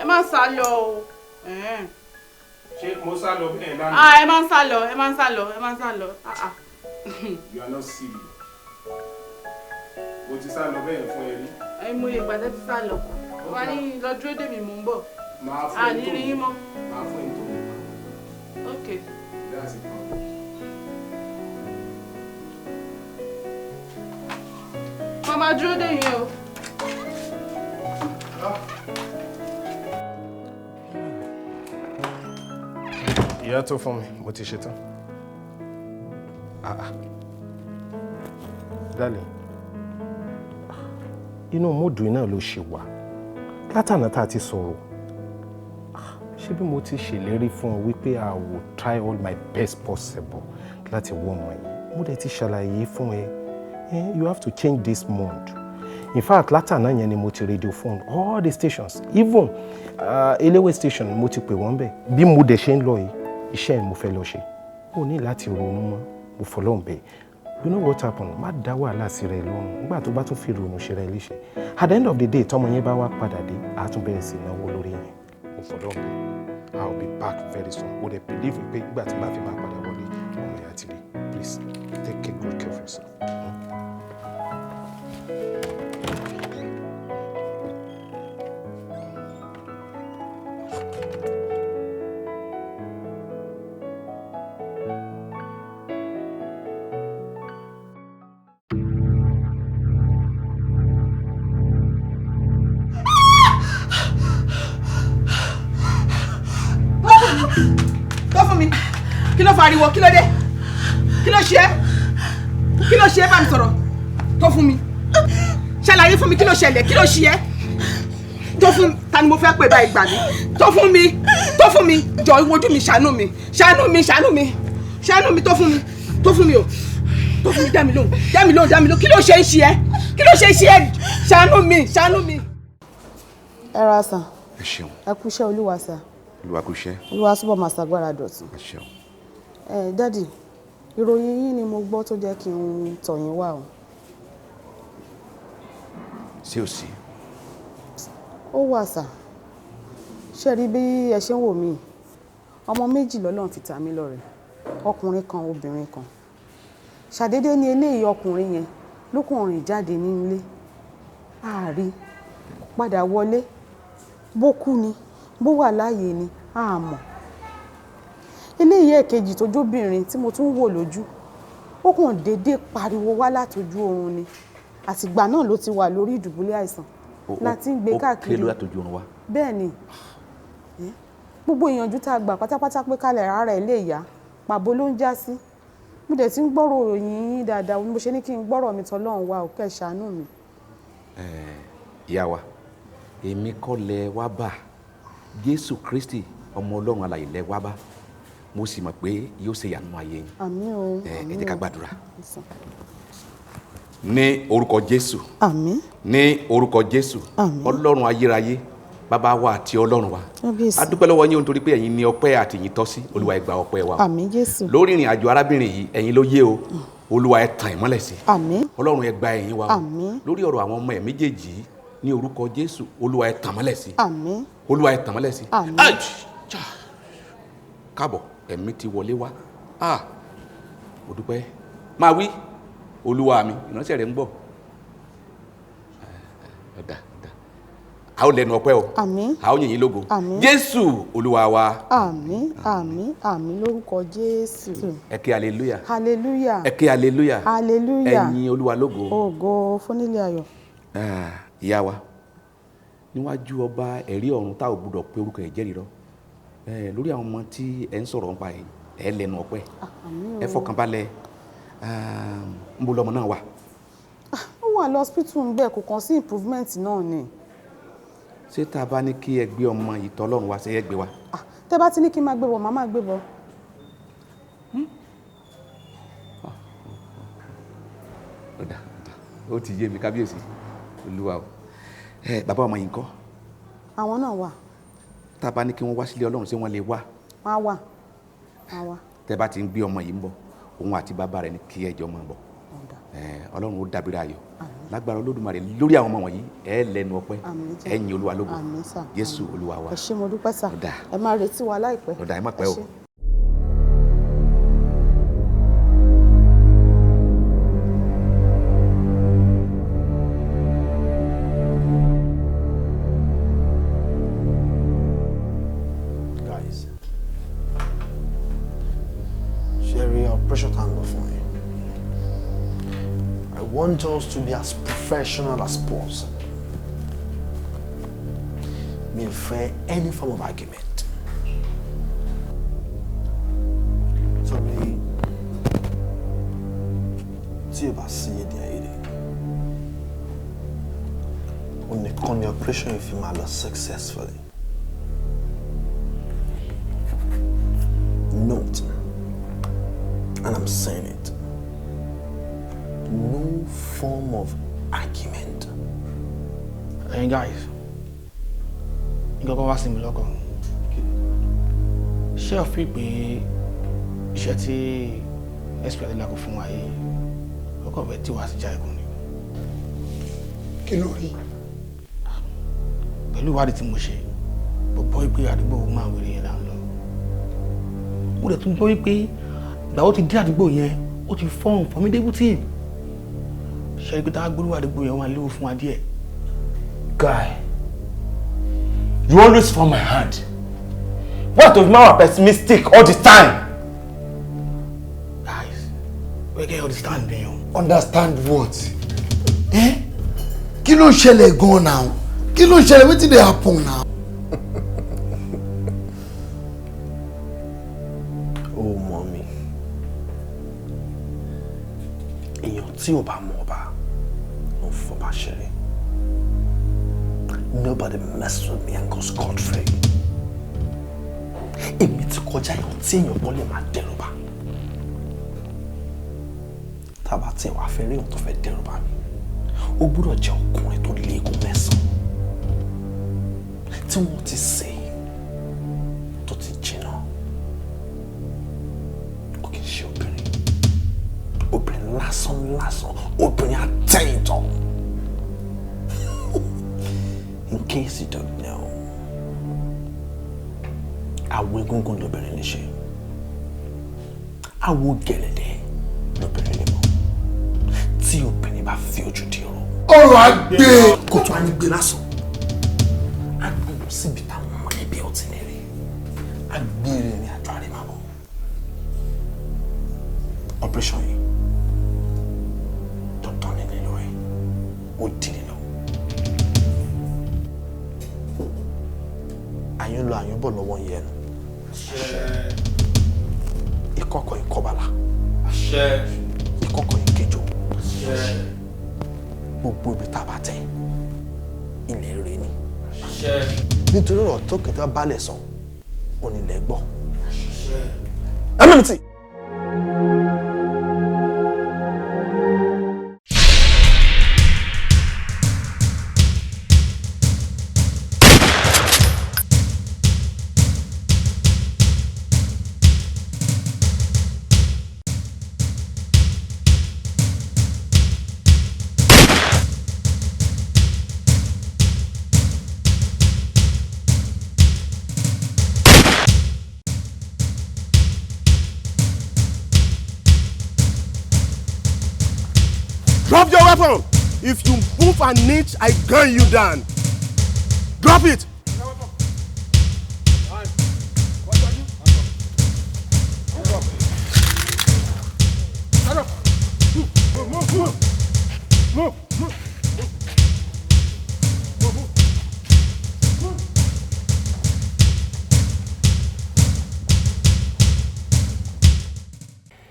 Ẹ má sá lọ o. Ṣé mo sá lọ bẹ́ẹ̀ lánàá? Ah, ẹ má ń sá lọ, ẹ má ń sá lọ, ẹ má ń sá lọ. Ah ah. You are not silly. Mo ti sá lọ bẹ́ẹ̀ fún ẹ rí. Ẹ mo lè gbàdé ti sá lọ. Wà ní lọ dúró dè mí, mò ń bọ̀. Màá fún ẹ tó. Àní rí yín mọ́. Màá fún ẹ tó. Okay. That's a promise. Màmá dúró dè yín o. Ìyá tó fún mi, mo ti ṣetán. Ah ah. Darling, inú mood náà ló ṣe wà. Látànà tá a ti sọ̀rọ̀. Ṣé bí mo ti ṣèlérí fún ọ wípé I will try all my best possible láti wọ́ ọmọ yìí. Mo dẹ̀ ti ṣàlàyé fún ẹ. You have to change this mood. In fact, látànà yẹn ni mo ti radio phone all the stations, even Elewe station mo ti pè wọ́n bẹ̀. Bí mo dẹ̀ ṣe ń lọ yìí, iṣẹ́ mo fẹ́ lọ ṣe. O ní láti ronú mọ́, mo fọlọ́run bẹ̀. You know what happened? Má dá wàhálà sí rẹ lọ́rùn. Nígbà tó bá tún fi ronú ṣe rẹ léṣe. At the end of the day, tọ́mọ yẹn bá wá padà dé, a tún bẹ̀rẹ̀ sí náwó lórí yẹn. Mo fọlọ́run bẹ̀. I will be back very soon. O dẹ̀ believe pé nígbà tí n bá fi máa padà wọlé, ọmọ yẹn á ti dé. Please, take a good care of yourself. Pariwo, kí ló dé? Kí ló ṣe é? Kí ló ṣe é? Bá mi sọ̀rọ̀. Tó fún mi. Ṣàlàyé fún mi kí ló ṣẹlẹ̀, kí ló ṣe é? Tó fún mi, ta ni mo fẹ́ pè báyìí gbà mí? Tó fún mi, tó fún mi, jọ wojú mi, ṣàánú mi, ṣàánú mi, ṣàánú mi, ṣàánú mi, tó fún mi, tó fún mi o. Tó fún mi, dá mi lóhùn, dá mi lóhùn, dá mi lóhùn. Kí ló ṣe ń ṣe é? Kí ló ṣe ń ṣe é? Ṣàánú mi, ṣàánú mi. Ẹ ra sàn. Ẹ ṣeun. Ẹ kú iṣẹ́ Olúwa sà. Olúwa kú iṣẹ́. Olúwa túbọ̀ máa ṣàgbára dọ̀tun. Ẹ ṣeun. Dádì, ìròyìn yín ni mo gbọ́ tó jẹ́ kí n tọ̀ yín wá o. Ṣé o sí? Ó wà sà. Ṣé rí bí ẹ ṣe ń wò mí? Ọmọ méjì lọ́lọ́run fi ta mí lọ́rẹ. Ọkùnrin kan, obìnrin kan. Ṣàdédé ni eléyìí ọkùnrin yẹn ló kàn rìn jáde nílé. Àárí padà wọlé. Bó kú ni, bó wà láàyè ni, a mọ̀. Eléyìí ẹ̀kejì tó jóbìnrin tí mo tún wò lójú, ó kàn déédéé pariwo wá látojú oorun ni. Àtìgbà náà ló ti wà lórí ìdùbúlẹ̀ àìsàn láti ń gbé káàkiri. Ó ké ló látojú oorun wá. Bẹ́ẹ̀ ni, gbogbo ìyànjú tá a gbà pátápátá pé kálẹ̀ ara ẹ̀ lè yá, pàbó ló ń já sí. Mo dẹ̀ ti ń gbọ́rọ̀ òyìn yín dáadáa, mo ṣe ní kí n gbọ́rọ̀ mi tọ́lọ́run wá, ò kẹ́ ṣàánú mi. Ìyá wa, èmi kọ́ lẹ wá bá Jésù Kristi ọmọ Ọlọ́run alààyè lẹ wá bá. Mo sì mọ̀ pé yóò ṣe ìyanu ayé yín. Àmín o. Ẹ jẹ́ ká gbàdúrà. Ní orúkọ Jésù. Àmín. Ní orúkọ Jésù. Àmín. Ọlọ́run ayérayé, bàbá wa àti Ọlọ́run wa. Kábíyèsí. A dúpẹ́ lọ́wọ́ yín nítorí pé ẹ̀yin ní ọpẹ́ àti ìyìn tọ́ sí. Olúwa ẹ gba ọpẹ́ wa. Àmín Jésù. Lórí ìrìn àjò arábìnrin yìí, ẹ̀yin ló yé o. Olúwa ẹ tàn ìmọ́lẹ̀ sí. Àmín. Ọlọ́run ẹ gba ẹ̀yìn wa o. Àmín. Lórí ọ̀rọ̀ àwọn ọmọ ẹ̀ méjèèjì ní orúkọ Jésù, Olúwa ẹ tàn mọ́lẹ̀ sí. Àmín. Olúwa ẹ tàn mọ́lẹ̀ sí. Àmín. Káàbọ̀, ẹ̀mí ti wọlé wá. Ah, mo dúpẹ́. Máa wí, Olúwa mi, ìránṣẹ́ rẹ̀ ń bọ̀. Ọ̀dà, ọ̀dà. A ó lẹ́nu ọpẹ́ o. Àmín. A ó yìn yín lógo. Àmín. Jésù Olúwa wa. Àmín, àmín, àmín lórúkọ Jésù. Ẹ ké hallelujah. Hallelujah. Ẹ ké hallelujah. Hallelujah. Ẹ yìn Olúwa lógo. Ògo fúnilé ayọ̀. Ìyá wa, níwájú ọba ẹ̀rí ọ̀run tá ò gbúdọ̀ pé orúkọ ẹ̀ jẹ́rìí rọ. Lórí àwọn ọmọ tí ẹ ń sọ̀rọ̀ nípa ẹ lẹ́nu ọpẹ́. Ẹ fọkàn balẹ̀. Ń bo lọmọ náà wà. Ó wà lọ́sípítù ń bẹ̀, kò kàn sí improvement náà ni. Ṣé tá a bá ní kí ẹ gbé ọmọ ìtọ́ Ọlọ́run wá, ṣé ẹ gbé wa? Tẹ́ bá ti ní kí n máa gbé bọ̀, màá máa gbé bọ̀. Ọ̀dà, ọ̀dà, ó ti yé mi kábíyèsí, Olúwa o. Bàbá ọmọ yìí ńkọ́? Àwọn náà wà. Tá a bá ní kí wọ́n wá sílé Ọlọ́run, ṣé wọ́n lè wá? Wọ́n á wà. Wọ́n á wà. Tẹ́ bá ti ń gbé ọmọ yìí ń bọ̀, òun àti bàbá rẹ̀ ní kí ẹjọ́ máa bọ̀. Ọlọ́run ó dàbíra ayọ̀. Lágbára Olódùmarè lórí àwọn ọmọ wọ̀nyí, ẹ lẹ́nu ọpẹ́, ẹ yìn Olúwa lógo. Jésù Olúwa wa. Ẹ ṣé, mo dúpẹ́ sà. Ẹ máa retí wa láìpẹ́. Ọ̀dà, ẹ má pẹ́ o. Guys, Sherry, I'll pressure tango for you. I want us to be as professional as possible. Mi ò fẹ́ any form of argument. Tí o bá sí èdè àìyedè, ó nìkan ni operation yìí fi máa lọ successfully. Note, and I'm saying it, no form of argument. Ẹ̀yin guys, nǹkan kan wá sí mi lọ́kàn. Ṣé o fi pé iṣẹ́ tí SP Adélakò fún wa yìí, ó kàn fẹ́ tí wàá sí já ikùn ni? Kí ló rí? Pẹ̀lú ìwádìí tí mo ṣe, mo gbọ́ pé àdúgbò máa wèrè yẹn là ń lọ. Mo dẹ̀ tún gbọ́ wípé ìgbà ó ti dé àdúgbò yẹn, ó ti form formidable team. Ṣé ẹ rí pé tá a gbólúwà àdúgbò yẹn, wọ́n máa léwu fún wa díẹ̀. Guy, you always fall my hand. Why to be more pessimistic all the time? Guys, we can understand me. Understand what? Eh? Kí ló ń ṣẹlẹ̀ gan-an now? Kí ló ń ṣẹlẹ̀? Wetin dey happen now? Ó mọ̀ mi. Èèyàn tí ò bá mọ̀ ọba ló ń fọba ṣeré. Nobody mess with me and go scot free. Èmi ti kọjá èèyàn tí èèyàn kan lè máa dẹ́rù bà. Tá a bá tiẹ̀ wá fẹ́ rí èèyàn tó fẹ́ dẹ́rù bà mi, ó gbúdọ̀ jẹ́ ọkùnrin tó léegun mẹ́sàn-án tí wọ́n ti sè é tó ti jiná. Ó kì í ṣe obìnrin. Obìnrin lásán lásán, obìnrin àtẹ̀yìntàn. In case you don't know, àwo egúngún lobìnrin lè ṣe. Àwo gẹ̀lẹ̀dẹ́ lobìnrin lè mọ̀. Tí obìnrin bá fi ojú di ọ̀rọ̀. Ọ̀rọ̀ àgbẹ̀. Kò tó á ní gbé lásán. A gbé lọ síbi táwọn mọ̀lẹ́bí ọtí ní rí. A gbé ìrìn àjò àrèmábọ̀. Operation yìí, dandan ní lílọ ẹ̀, ó di lílọ. Àyùn lọ àyùn bọ̀ lọ́wọ́ yẹn nu. Ìkọ̀kọ̀ ìkọ̀bàlà. Ìkọ̀kọ̀ ìkejò. Gbogbo ibi tá a bá tẹ̀, ilẹ̀ rere ni. Nítorí ọ̀rọ̀ tó kẹta balẹ̀ sọ, onílẹ̀ gbọ́. MMT. Drop your weapon! If you move an inch, I gun you down. Drop it! Move, move, move. Move, move. Move, move.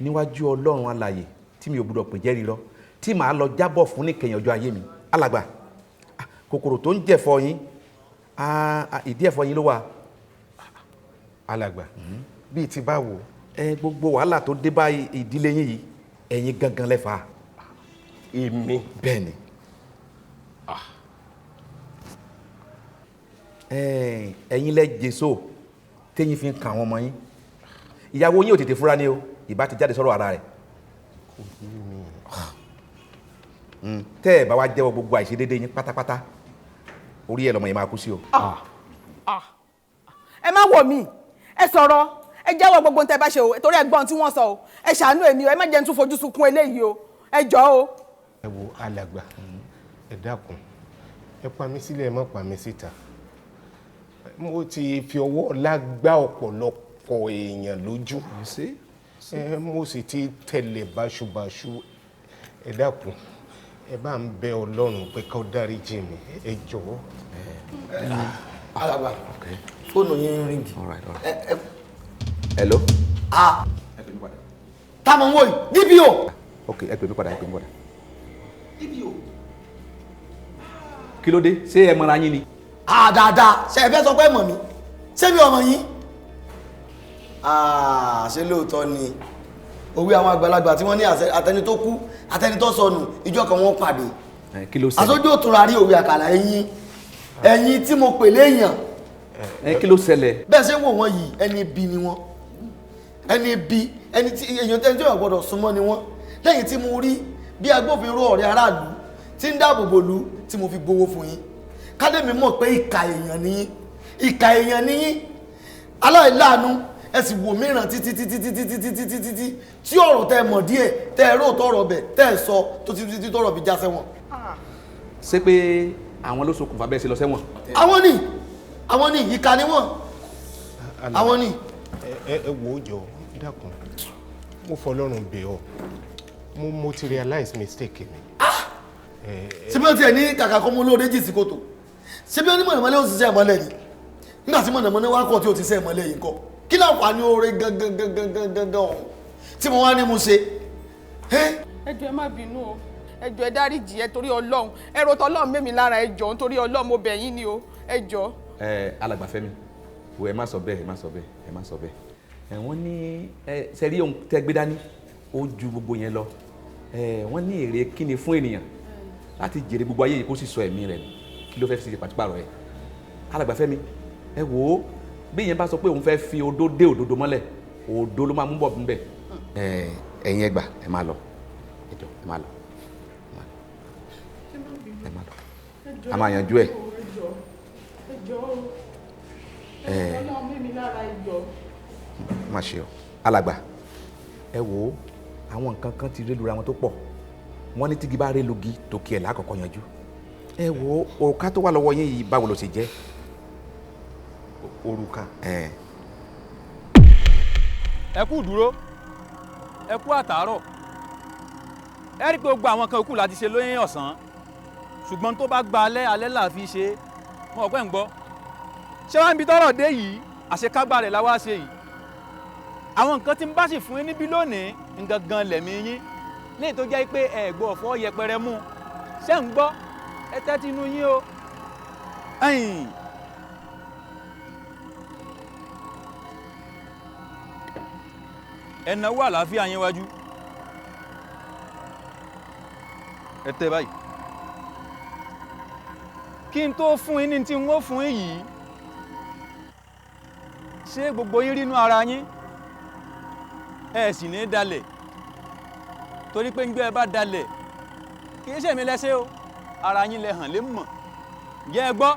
Níwájú Ọlọ́run alààyè tí mi ò gbúdọ̀ pè jẹ́rìí lọ, tí màá lọ jábọ̀ fún níkẹyìn ọjọ́ ayé mi. Alàgbà, kòkòrò tó ń jẹ̀fọ́ yín, ìdí ẹ̀fọ́ yín ló wà. Alàgbà, bíi ti báwo? Ẹ gbogbo wàhálà tó dé bá ìdílé yín yìí, ẹ̀yin gangan lẹ fà á. Èmi? Bẹ́ẹ̀ ni. Ẹ̀yin lẹ jèso téyín fi ń kan àwọn ọmọ yín. Ìyàwó yín ò tètè fúra ni o, ìbá ti jáde sọ̀rọ̀ ara rẹ̀. Kò yé mi. Tẹ́ ẹ̀ bá wá jẹ́wọ́ gbogbo àìṣedéédé yín pátápátá, orí ẹ̀ lọ́mọ yẹn máa kú sí o. Ẹ má wò mí, ẹ sọ̀rọ̀, ẹ jẹ́wọ́ gbogbo ohun tẹ́ bá ṣe o, torí ẹ gbọ́ ohun tí wọ́n sọ o, ẹ ṣàánú èmi o, ẹ má jẹ́ n tún fojú sunkún eléyìí o, ẹ jọ̀ọ́ o. Ẹ wo alàgbà, ẹ dákun, ẹ pa mí sílẹ̀, ẹ má pa mí síta. Mo ti fi ọwọ́ ọlá gbá ọ̀pọ̀lọpọ̀ èèyàn lójú. Mo sì ti tẹ̀lé báṣubàṣu. Ẹ dákun, ẹ bá ń bẹ Ọlọ́run pé kó dáríjì mi, ẹ jọ̀ọ́. Alàgbà, fóònù yín ń ríngì. Hello. Táwọn wò yìí, DPO. Ok, ẹ pè mí padà, ẹ pè mí padà. DPO. Kí ló dé? Ṣé ẹ mọra yín ni? Ah, dáadáa, ṣe ẹ fẹ́ sọ pé mọ̀ mí? Ṣé mi ọmọ yín? Ah, ṣé lóòótọ́ ni òwe àwọn àgbàlagbà tí wọ́n ní àtẹni tó kú àtẹni tó sọnù ìjọ kan wọ́n pàdé. Kí ló ṣẹlẹ̀? Aṣojú òtúnra rí òwe àkàlà ẹ̀yìn ẹ̀yìn tí mo pè léèyàn. Kí ló ṣẹlẹ̀? Bẹ́ẹ̀ ṣe ń wò wọ́n yìí, ẹni ibi ni wọ́n, ẹni ibi, ẹni tí èèyàn tẹ́ni tí èèyàn gbọ́dọ̀ súnmọ́ ni wọ́n. Lẹ́yìn tí mo rí bí agbófinró ọ̀rẹ́ aráàlú tí ń dáàbò bò lú tí mo fi gbowó fún yín, kádẹ́mi mọ̀ pé ìkà èèyàn ni yín, ìkà èèyàn ni yín, aláìláàánú. Ẹ sì wò mìíràn títí títí títí títí títí títí tí ọ̀rọ̀ tẹ́ mọ̀ díẹ̀ tẹ́ ẹ róòtọ́ ọ̀rọ̀ bẹ̀ tẹ́ ẹ sọ tó títí títí tọ́rọ̀ fi já sẹ́wọ̀n. Ṣé pé àwọn ló ṣokùnfà bẹ́ẹ̀ ṣe lọ sẹ́wọ̀n? Àwọn ni, àwọn ni, ìkà ni wọ́n, àwọn ni. Ẹ wò ó jọ, dákun, mo fọlọ́run bẹ̀ ọ́, mo ti realize mistake mi. Ṣé bí wọ́n tiẹ̀ ní kàkà kọ́ mú olóore jì sí kòtò? Ṣé bí wọ́n ní mọ̀nàmọ́lẹ́ ó ti ṣe ìmọ́lẹ̀ ni? Nígbà tí mọ̀nàmọ́lẹ́ wá kọ̀ tí ó ti ṣe ìmọ́lẹ̀ yìí kọ́, kí láǹfààní oore gangan gangan gangan gangan ọ̀hún tí mo wá ní mo ṣe? Ẹ jọ̀ọ́ ẹ má bínú o, ẹ jọ̀ọ́ ẹ dáríjì ẹ torí Ọlọ́run, ẹ ro tọlọ́run mẹ́mi lára, ẹ jọ̀ọ́ nítorí Ọlọ́run mo bẹ̀ yín ni o, ẹ jọ̀ọ́. Ẹ alàgbà Fẹ́mi, wo ẹ má sọ bẹ́ẹ̀, ẹ má sọ bẹ́ẹ̀, ẹ má sọ bẹ́ẹ̀. Ẹ wọ́n ní ẹ sẹ́rí ohun tẹ́ gbé dání ó ju gbogbo yẹn lọ. Ẹ wọ́n ní èrè kíni fún ènìyàn láti jèrè gbogbo ayé yìí kó sì sọ ẹ̀mí rẹ̀ nù, kí ló fẹ́ fi ṣe pàṣípààrọ̀ ẹ̀? Alàgbà Fẹ́mi, ẹ wò ó, bí ìyẹn bá sọ pé òun fẹ́ fi odó dé òdodo mọ́lẹ̀, òdo ló máa mú bọ̀ níbẹ̀. Ẹ ẹ̀yin ẹ gbà, ẹ máa lọ, ẹ jọ̀ọ́ ẹ máa lọ, ẹ máa lọ, a máa yanjú ẹ. Ẹ má ṣe o, alàgbà, ẹ wò ó, àwọn nǹkan kan ti rélura wọn tó pọ̀, wọ́n ní tígi bá rélugi tòkì ẹ̀ lákọ̀ọ́kọ́ yanjú. Ẹ wò ó, òrùka tó wà lọ́wọ́ yín yìí báwo ló ṣe jẹ́? Òrùka. Ẹ kú dúró, ẹ kú àtàárọ̀. Ẹ rí i pé gbogbo àwọn kan kù láti ṣe lóyún ọ̀sán, ṣùgbọ́n tó bá gba alẹ́ alẹ́ là fi ṣe. Mo ọ̀pẹ́ ń gbọ́. Ṣé wàá ń bi tọ́rọ̀ dé yìí? Àṣekágbá rẹ̀ la wá ṣe yìí. Àwọn nǹkan tí ń bá sì fún yín níbí lónìí ngangan lẹ̀mí yín, léyìí tó jẹ́ pé ẹ gbọ́ ọ̀fọ́ yẹpẹrẹ mú. Ṣé ń gbọ́? Ẹ tẹ́tí inú yín o. Ẹ̀yìn. Ẹ náwó àlàáfíà yín wájú. Ẹ tẹ́ báyìí. Kí n tó fún yín ní tí n ó fún yín yìí, ṣé gbogbo yín rínú ara yín? Ẹ sì ní dalẹ̀, torí pé ńgbẹ́ ẹ bá dalẹ̀ kì í ṣèmi lẹ́sẹ̀ o, ara yín lẹ hàn lé mọ̀. Ǹjẹ́ ẹ gbọ́?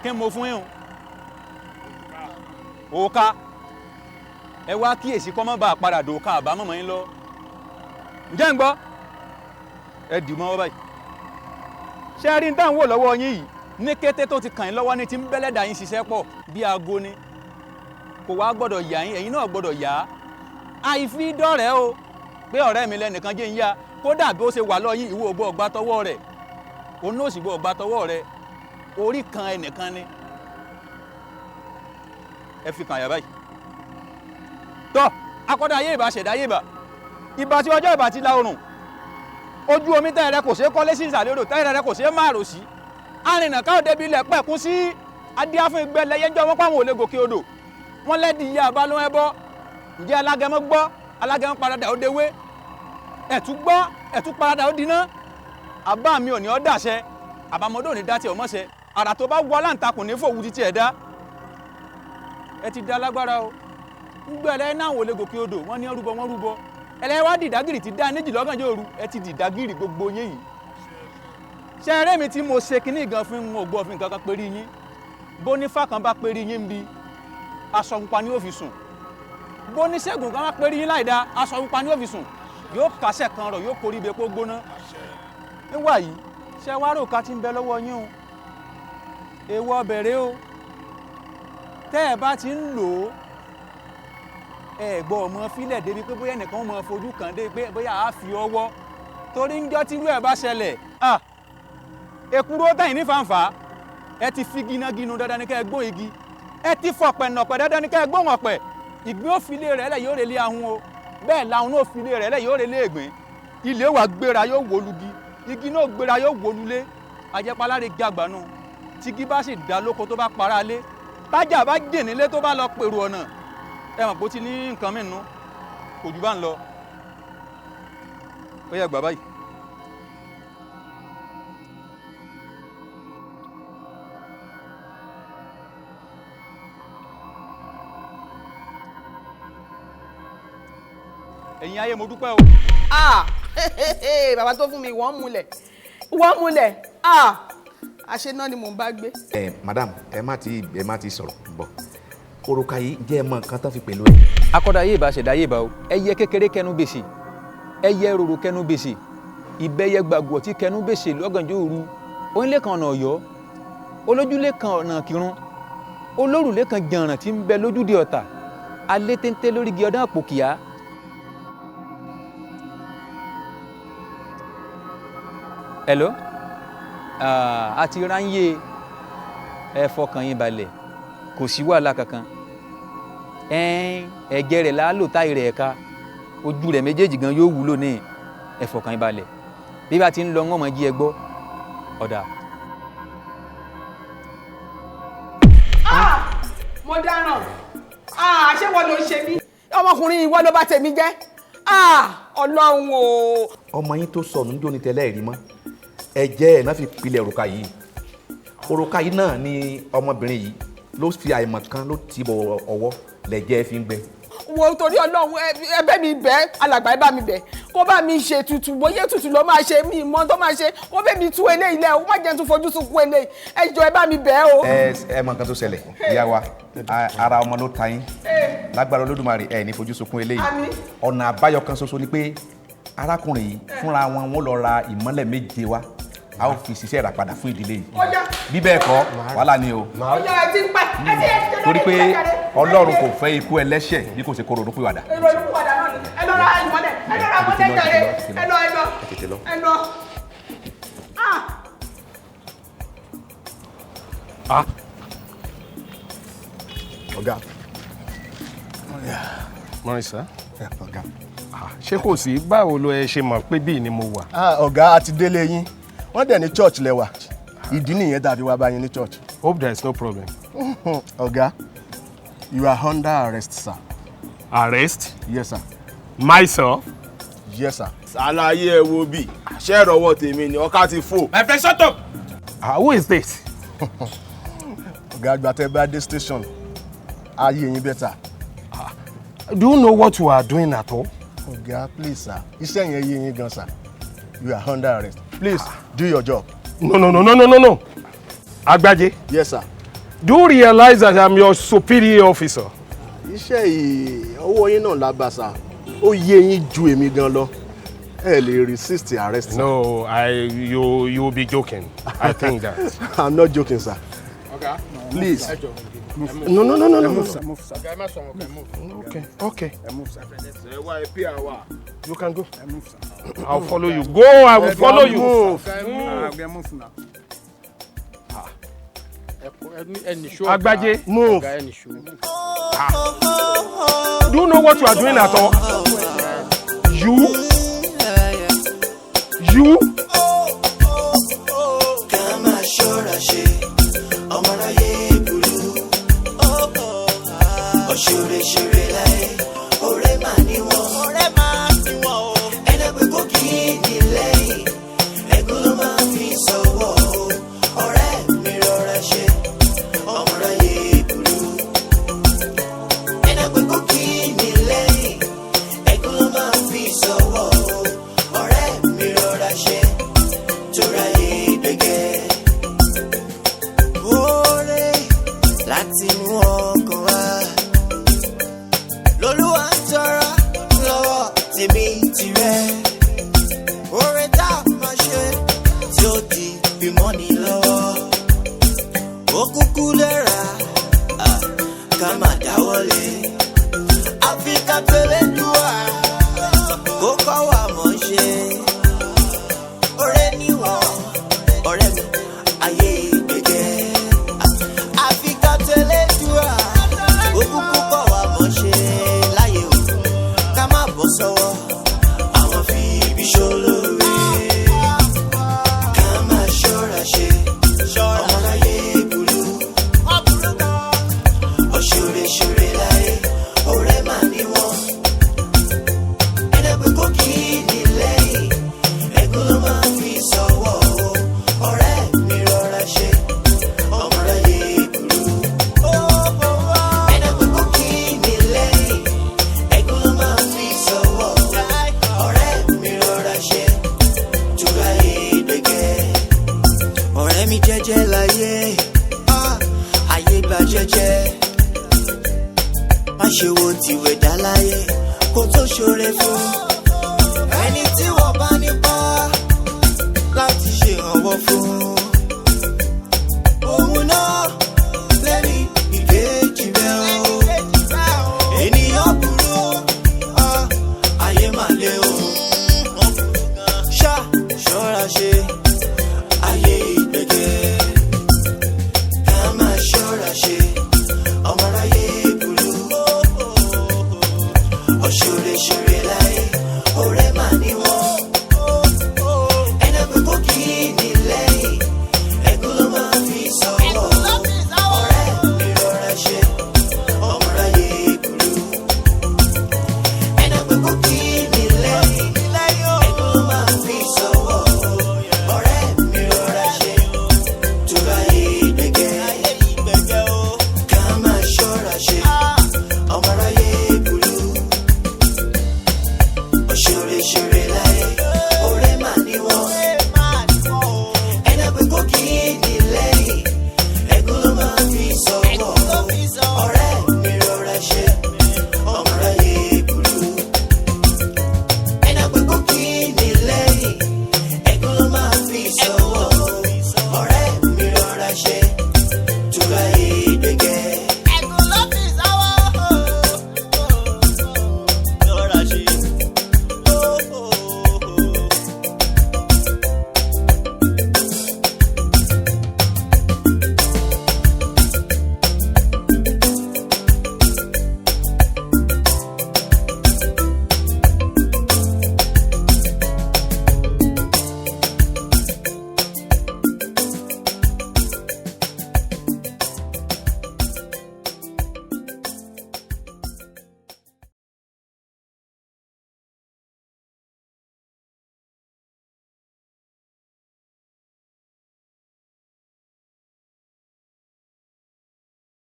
Kí n mo fún yín o? Òòka. Ẹ wá kíyèsí kọ́ mọ́ bá a padà dòòka àbámọ̀ mọ́ yín lọ. Ǹjẹ́ ń gbọ́? Ẹ dì mọ́ báyìí. Ṣé ẹ rí ní táwọn wò lọ́wọ́ yín yìí? Ní kété tó ti kàn yín lọ́wọ́ ní ti ń bẹ́lẹ́dà yín ṣiṣẹ́ pọ̀ bí aago ni. Kò wá gbọ́dọ̀ yà yín, ẹ̀yin náà gbọ́dọ̀ yà á. Àìfi dọ́rẹ̀ẹ́ o, pé ọ̀rẹ́ mi lẹ́nìkan jẹ́ ń yá. Kódà bí ó ṣe wà lọ yín, ìwọ ò gbọ́ ọgbà tọwọ́ rẹ̀. Òun náà sì gbọ́ ọgbà tọwọ́ rẹ̀. Orí kan ẹnìkan ni. Ẹ fi kàn àyà báyìí. Tọ́ akọ́dá ayé ìbá ṣẹ̀dá ayé ìbá. Ìbá tí ọjọ́ ìbá ti la oòrùn. Ojú omi tẹ́rẹ̀ rẹ kò ṣeé kọ́lé sí ìsàlẹ̀ odò, tẹ́rẹ̀ rẹ kò ṣeé máàrò sí. Arìnà káwọ́ débi ilẹ̀ pẹ̀kún sí. Adíá fún ìgbẹ́ lẹ́yẹ́jọ́ wọn pàwọn ò lè gòkè odò. Wọ́n lẹ́dí ìyá àbá ló ń ẹbọ. Ǹjẹ́ alágẹmọ gbọ́? Alágẹmọ paradà ó dewé. Ẹ̀tú gbọ́, ẹ̀tú paradà ó diná. Àbá mi ò ní ọ́ dàṣẹ. Àbámọ́dé ò ní dá tiẹ̀ ọmọ́ṣẹ. Àrà tó bá wọ aláǹtakùn ní fòwú títí ẹ̀ dá. Ẹ ti da lágbára o. Ngbẹ́ ẹlẹ́yìn náà wò lè gòkè odò, wọ́n ní rúbọ, wọ́n rúbọ. Ẹlẹ́yìn wá dìdágìrì ti dá níjì lọ́gànjọ́ òru, ẹ ti dìdágìrì gbogbo yín yìí. Ṣé eré mi tí mo ṣe kinní gan fún un ò gbọ́ fún nǹkan kan perí yín? Bónífà kan bá perí yín ń bi, aṣọ pupa ni ó fi sùn. Bóníṣègùn kan bá perí yín láìda, aṣọ pupa ni ó fi sùn. Yóò kásẹ̀ kan rọ̀, yóò korí ibi epo gbóná. Níwà yìí, ṣé wàá rò ká ti ń bẹ lọ́wọ́ yín o? Èèwọ̀ bẹ̀rẹ̀ o. Tẹ́ ẹ bá ti ń lò ó, ẹ gbọ́ ọmọ fílẹ̀ débi pé bóyá ẹnìkan mọ fojú kàn débi pé bóyá a fi ọwọ́, torí ń jọ́ tírú ẹ̀ bá ṣẹlẹ̀, à Èkúrú ó tẹ̀yìn ní fàǹfà. Ẹ ti fi gínágínú dandan ní kẹ́ ẹ gbó igi. Ẹ ti fọ̀pẹ̀ nọ̀pẹ̀ dandan ní kẹ́ ẹ gbóhùn ọ̀pẹ̀. Ìgbín ó filé rẹ̀ lẹ̀ yóò relé ahun o. Bẹ́ẹ̀ lahun náà filé rẹ̀ lẹ̀ yóò relé ìgbín. Ilé wa gbéra yóò wó lugi. Igi náà gbéra yóò wó lulé. Ajẹpaláre gàgbánu. Tígi bá sì dá lóko tó bá para lé. Tájà bá jìn nílé tó bá lọ pèrò ọ̀nà. Ẹ mọ̀ pé ó ti ní nǹkan mìíràn. Kò jù bá ń lọ. Ó yá gbà báyìí. Ẹ̀yin ayé mo dúpẹ́ o. Ah, bàbá tó fún mi wọ́n múlẹ̀ wọ́n múlẹ̀, ah, àṣẹ náà ni mò ń bá gbé. Ẹ madam, ẹ má ti sọ̀rọ̀ bọ̀. Òrùka yìí jẹ́ ẹ mọ nǹkan tán fi pẹ̀lú ẹ. Akọ́dá ayé ìbá ṣẹ̀dá ayé ìbá o. Ẹyẹ kékeré kẹnu bèsè, ẹyẹ rorò kẹnu bèsè, ìbẹ́yẹ gbàgbọ́ tí kẹnu bèsè lọ́gànjọ́ òru. Onílé kan ọ̀nà ọ̀yọ́, olójúlé kan ọ̀nà kírun, olórùlé kan jànràn tí ń bẹ lójúde ọ̀tà, alé téńté lórí igi ọdún àpòkìá. Hello, a ti ráyè, ẹ fọkàn yín balẹ̀, kò sí wàhálà kankan. Ẹ̀jẹ̀ rẹ̀ la lò táyì rẹ̀ ẹ̀ka, ojú rẹ̀ méjèèjì gan yóò wúlò ní. Ẹ fọkàn yín balẹ̀, bí bá ti ń lọ ń wọ́n mọ̀ jí ẹ gbọ́ ọ̀dà. Ah, mo dáràn. Ah, ṣé wọ́n ló ń ṣe mí? Ọmọkùnrin, ìwọ ló bá tèmi jẹ́. Ah, Ọlọ́run o. Ọmọ yín tó sọnù níjó ni tẹ́lẹ̀ rí mọ́, ẹ̀jẹ̀ ẹ̀ náà fi pilẹ̀ òrùka yìí. Òrùka yìí náà ni ọmọbìnrin yìí ló fi àìmọ̀ kan ló ti bọ̀ ọwọ́ lẹ̀jẹ̀ fi ń gbẹ. Wo, torí Ọlọ́run, ẹ bẹ́ mi bẹ́ alàgbà, ẹ bá mi bẹ̀ kó bá mi ṣe tutù. Bóyá tutù ló máa ṣe mí mọ́ tó máa ṣe kó bẹ́ mi tú eléyìí lẹ̀, ó má jẹ́ tún fojú sunkún eléyìí. Ẹ jọ̀ọ́, ẹ bá mi bẹ̀ o. Ẹ mọ nǹkan tó ṣẹlẹ̀, ìyá wa, ara ọmọ ló ta yín. Lágbára Olódùmarè, ẹ ní fojú sunkún eléyìí. Àmín. Ọ̀nà àbáyọ kan ṣoṣo ni pé arákùnrin yìí fúnra wọn, wọ́n lọ ra ìmọ́lẹ̀ 7 wá, a ó fi ṣiṣẹ́ ìràpadà fún ìdílé yìí. Ó yá. Bí bẹ́ẹ̀ kọ́, wàhálà ni o. Ó yá, ẹ ti ń pẹ́, ẹ ti ẹ ti Torí pé Ọlọ́run kò fẹ́ ikú ẹlẹ́ṣẹ̀ bí kò ṣe kó ronú pìwàdà. Èrò ìlú padà náà ni. Ẹ lọ ra ìmọ́lẹ̀, ẹ lọ ra ìmọ́lẹ̀ jàre, ẹ lọ, ẹ lọ. Ẹ tètè lọ. Ẹ lọ. Ah. Ah. Ọ̀gá. Morning, sir. Ọ̀gá. Ṣé kò sí? Báwo ló ẹ ṣe mọ̀ pé bíi ni mo wà? Ah, ọ̀gá, a ti délé yín. Wọ́n dẹ̀ ní church lẹ́wà. Ìdí nìyẹn tá a fi wá bá yín ní church. Hope there is no problem. Ọ̀gá, you are under arrest, sir. Arrest? Yes, sir. Myself? Yes, sir. Àlàyé, ẹ wo bí ṣé ìrọwọ́ tèmi ni ọkà ti fò. My friend, shut up. Ah, who is this? Ọ̀gá àgbà, tẹ́ bá dé station, ayé yín better. Do you know what you are doing at all? Ọ̀gá, please, sir. Iṣẹ́ yẹn yé yín gan, sir. You are under arrest. Please, do your job. No, no, no, no, no, no, no. Agbaje. Yes, sir. Do you realize that I'm your superior officer? Iṣẹ́ yìí, ọwọ́ yín náà lágbà, sir. Ó yé yín ju èmi gan lọ. Ẹ lè resist arrest, sir. No, I you you will be joking. I think that. I'm not joking, sir. Ọ̀gá. Please. Ẹ jọ̀ọ́. No, no, no, no, no. Move, sir. Move, sir. Ọ̀gá, ẹ má sọ̀rọ̀, ẹ move. Okay. Ẹ move, sir. Ẹ wá, ẹ pí àwa. You can go. Ẹ move, sir. I'll follow you. Go, I will follow you. Move. Ọ̀gá, ẹ move now. Ẹ nìṣó, ọ̀gá. Agbaje, move. Ọ̀gá, ẹ nìṣó. Do you know what you are doing at all? You? You? Ká máa ṣọ́ra ṣe, ọmọ aráyé burú. Ọ̀ṣọ́rẹ́ ṣeré láyé, ọ̀rẹ́ máa ní wọ́n. Ọ̀rẹ́ máa ní wọ́n o. Ẹlẹ́gbẹ́ kò kí ní lẹ́yìn, ẹ̀gún ló máa fi sọ̀wọ́ o. Ọ̀rẹ́ mi, rọra ṣe, ọmọ aráyé burú. Ẹlẹ́gbẹ́ kò kí ní lẹ́yìn, ẹ̀gún ló máa fi sọ̀wọ́ o. Ọ̀rẹ́ mi, rọra ṣe, tóra yé gbẹgẹ́. Oore láti inú ọkàn wa lolúwa ń tọrọ lọ́wọ́ tèmi tirẹ̀. Oore tá a máa ṣe tí ó di bímọ́ni lọ́wọ́. Ó kúkú lẹ́ra ká má dáwọ́lé. Àfi ká tẹ̀lé dùwà kó kọ́ wa mọ̀ ṣe. Oore níwọ̀n, ọ̀rẹ́ mi. Má ṣe wo tìwẹ̀ dá láyé kó tó ṣoore fún.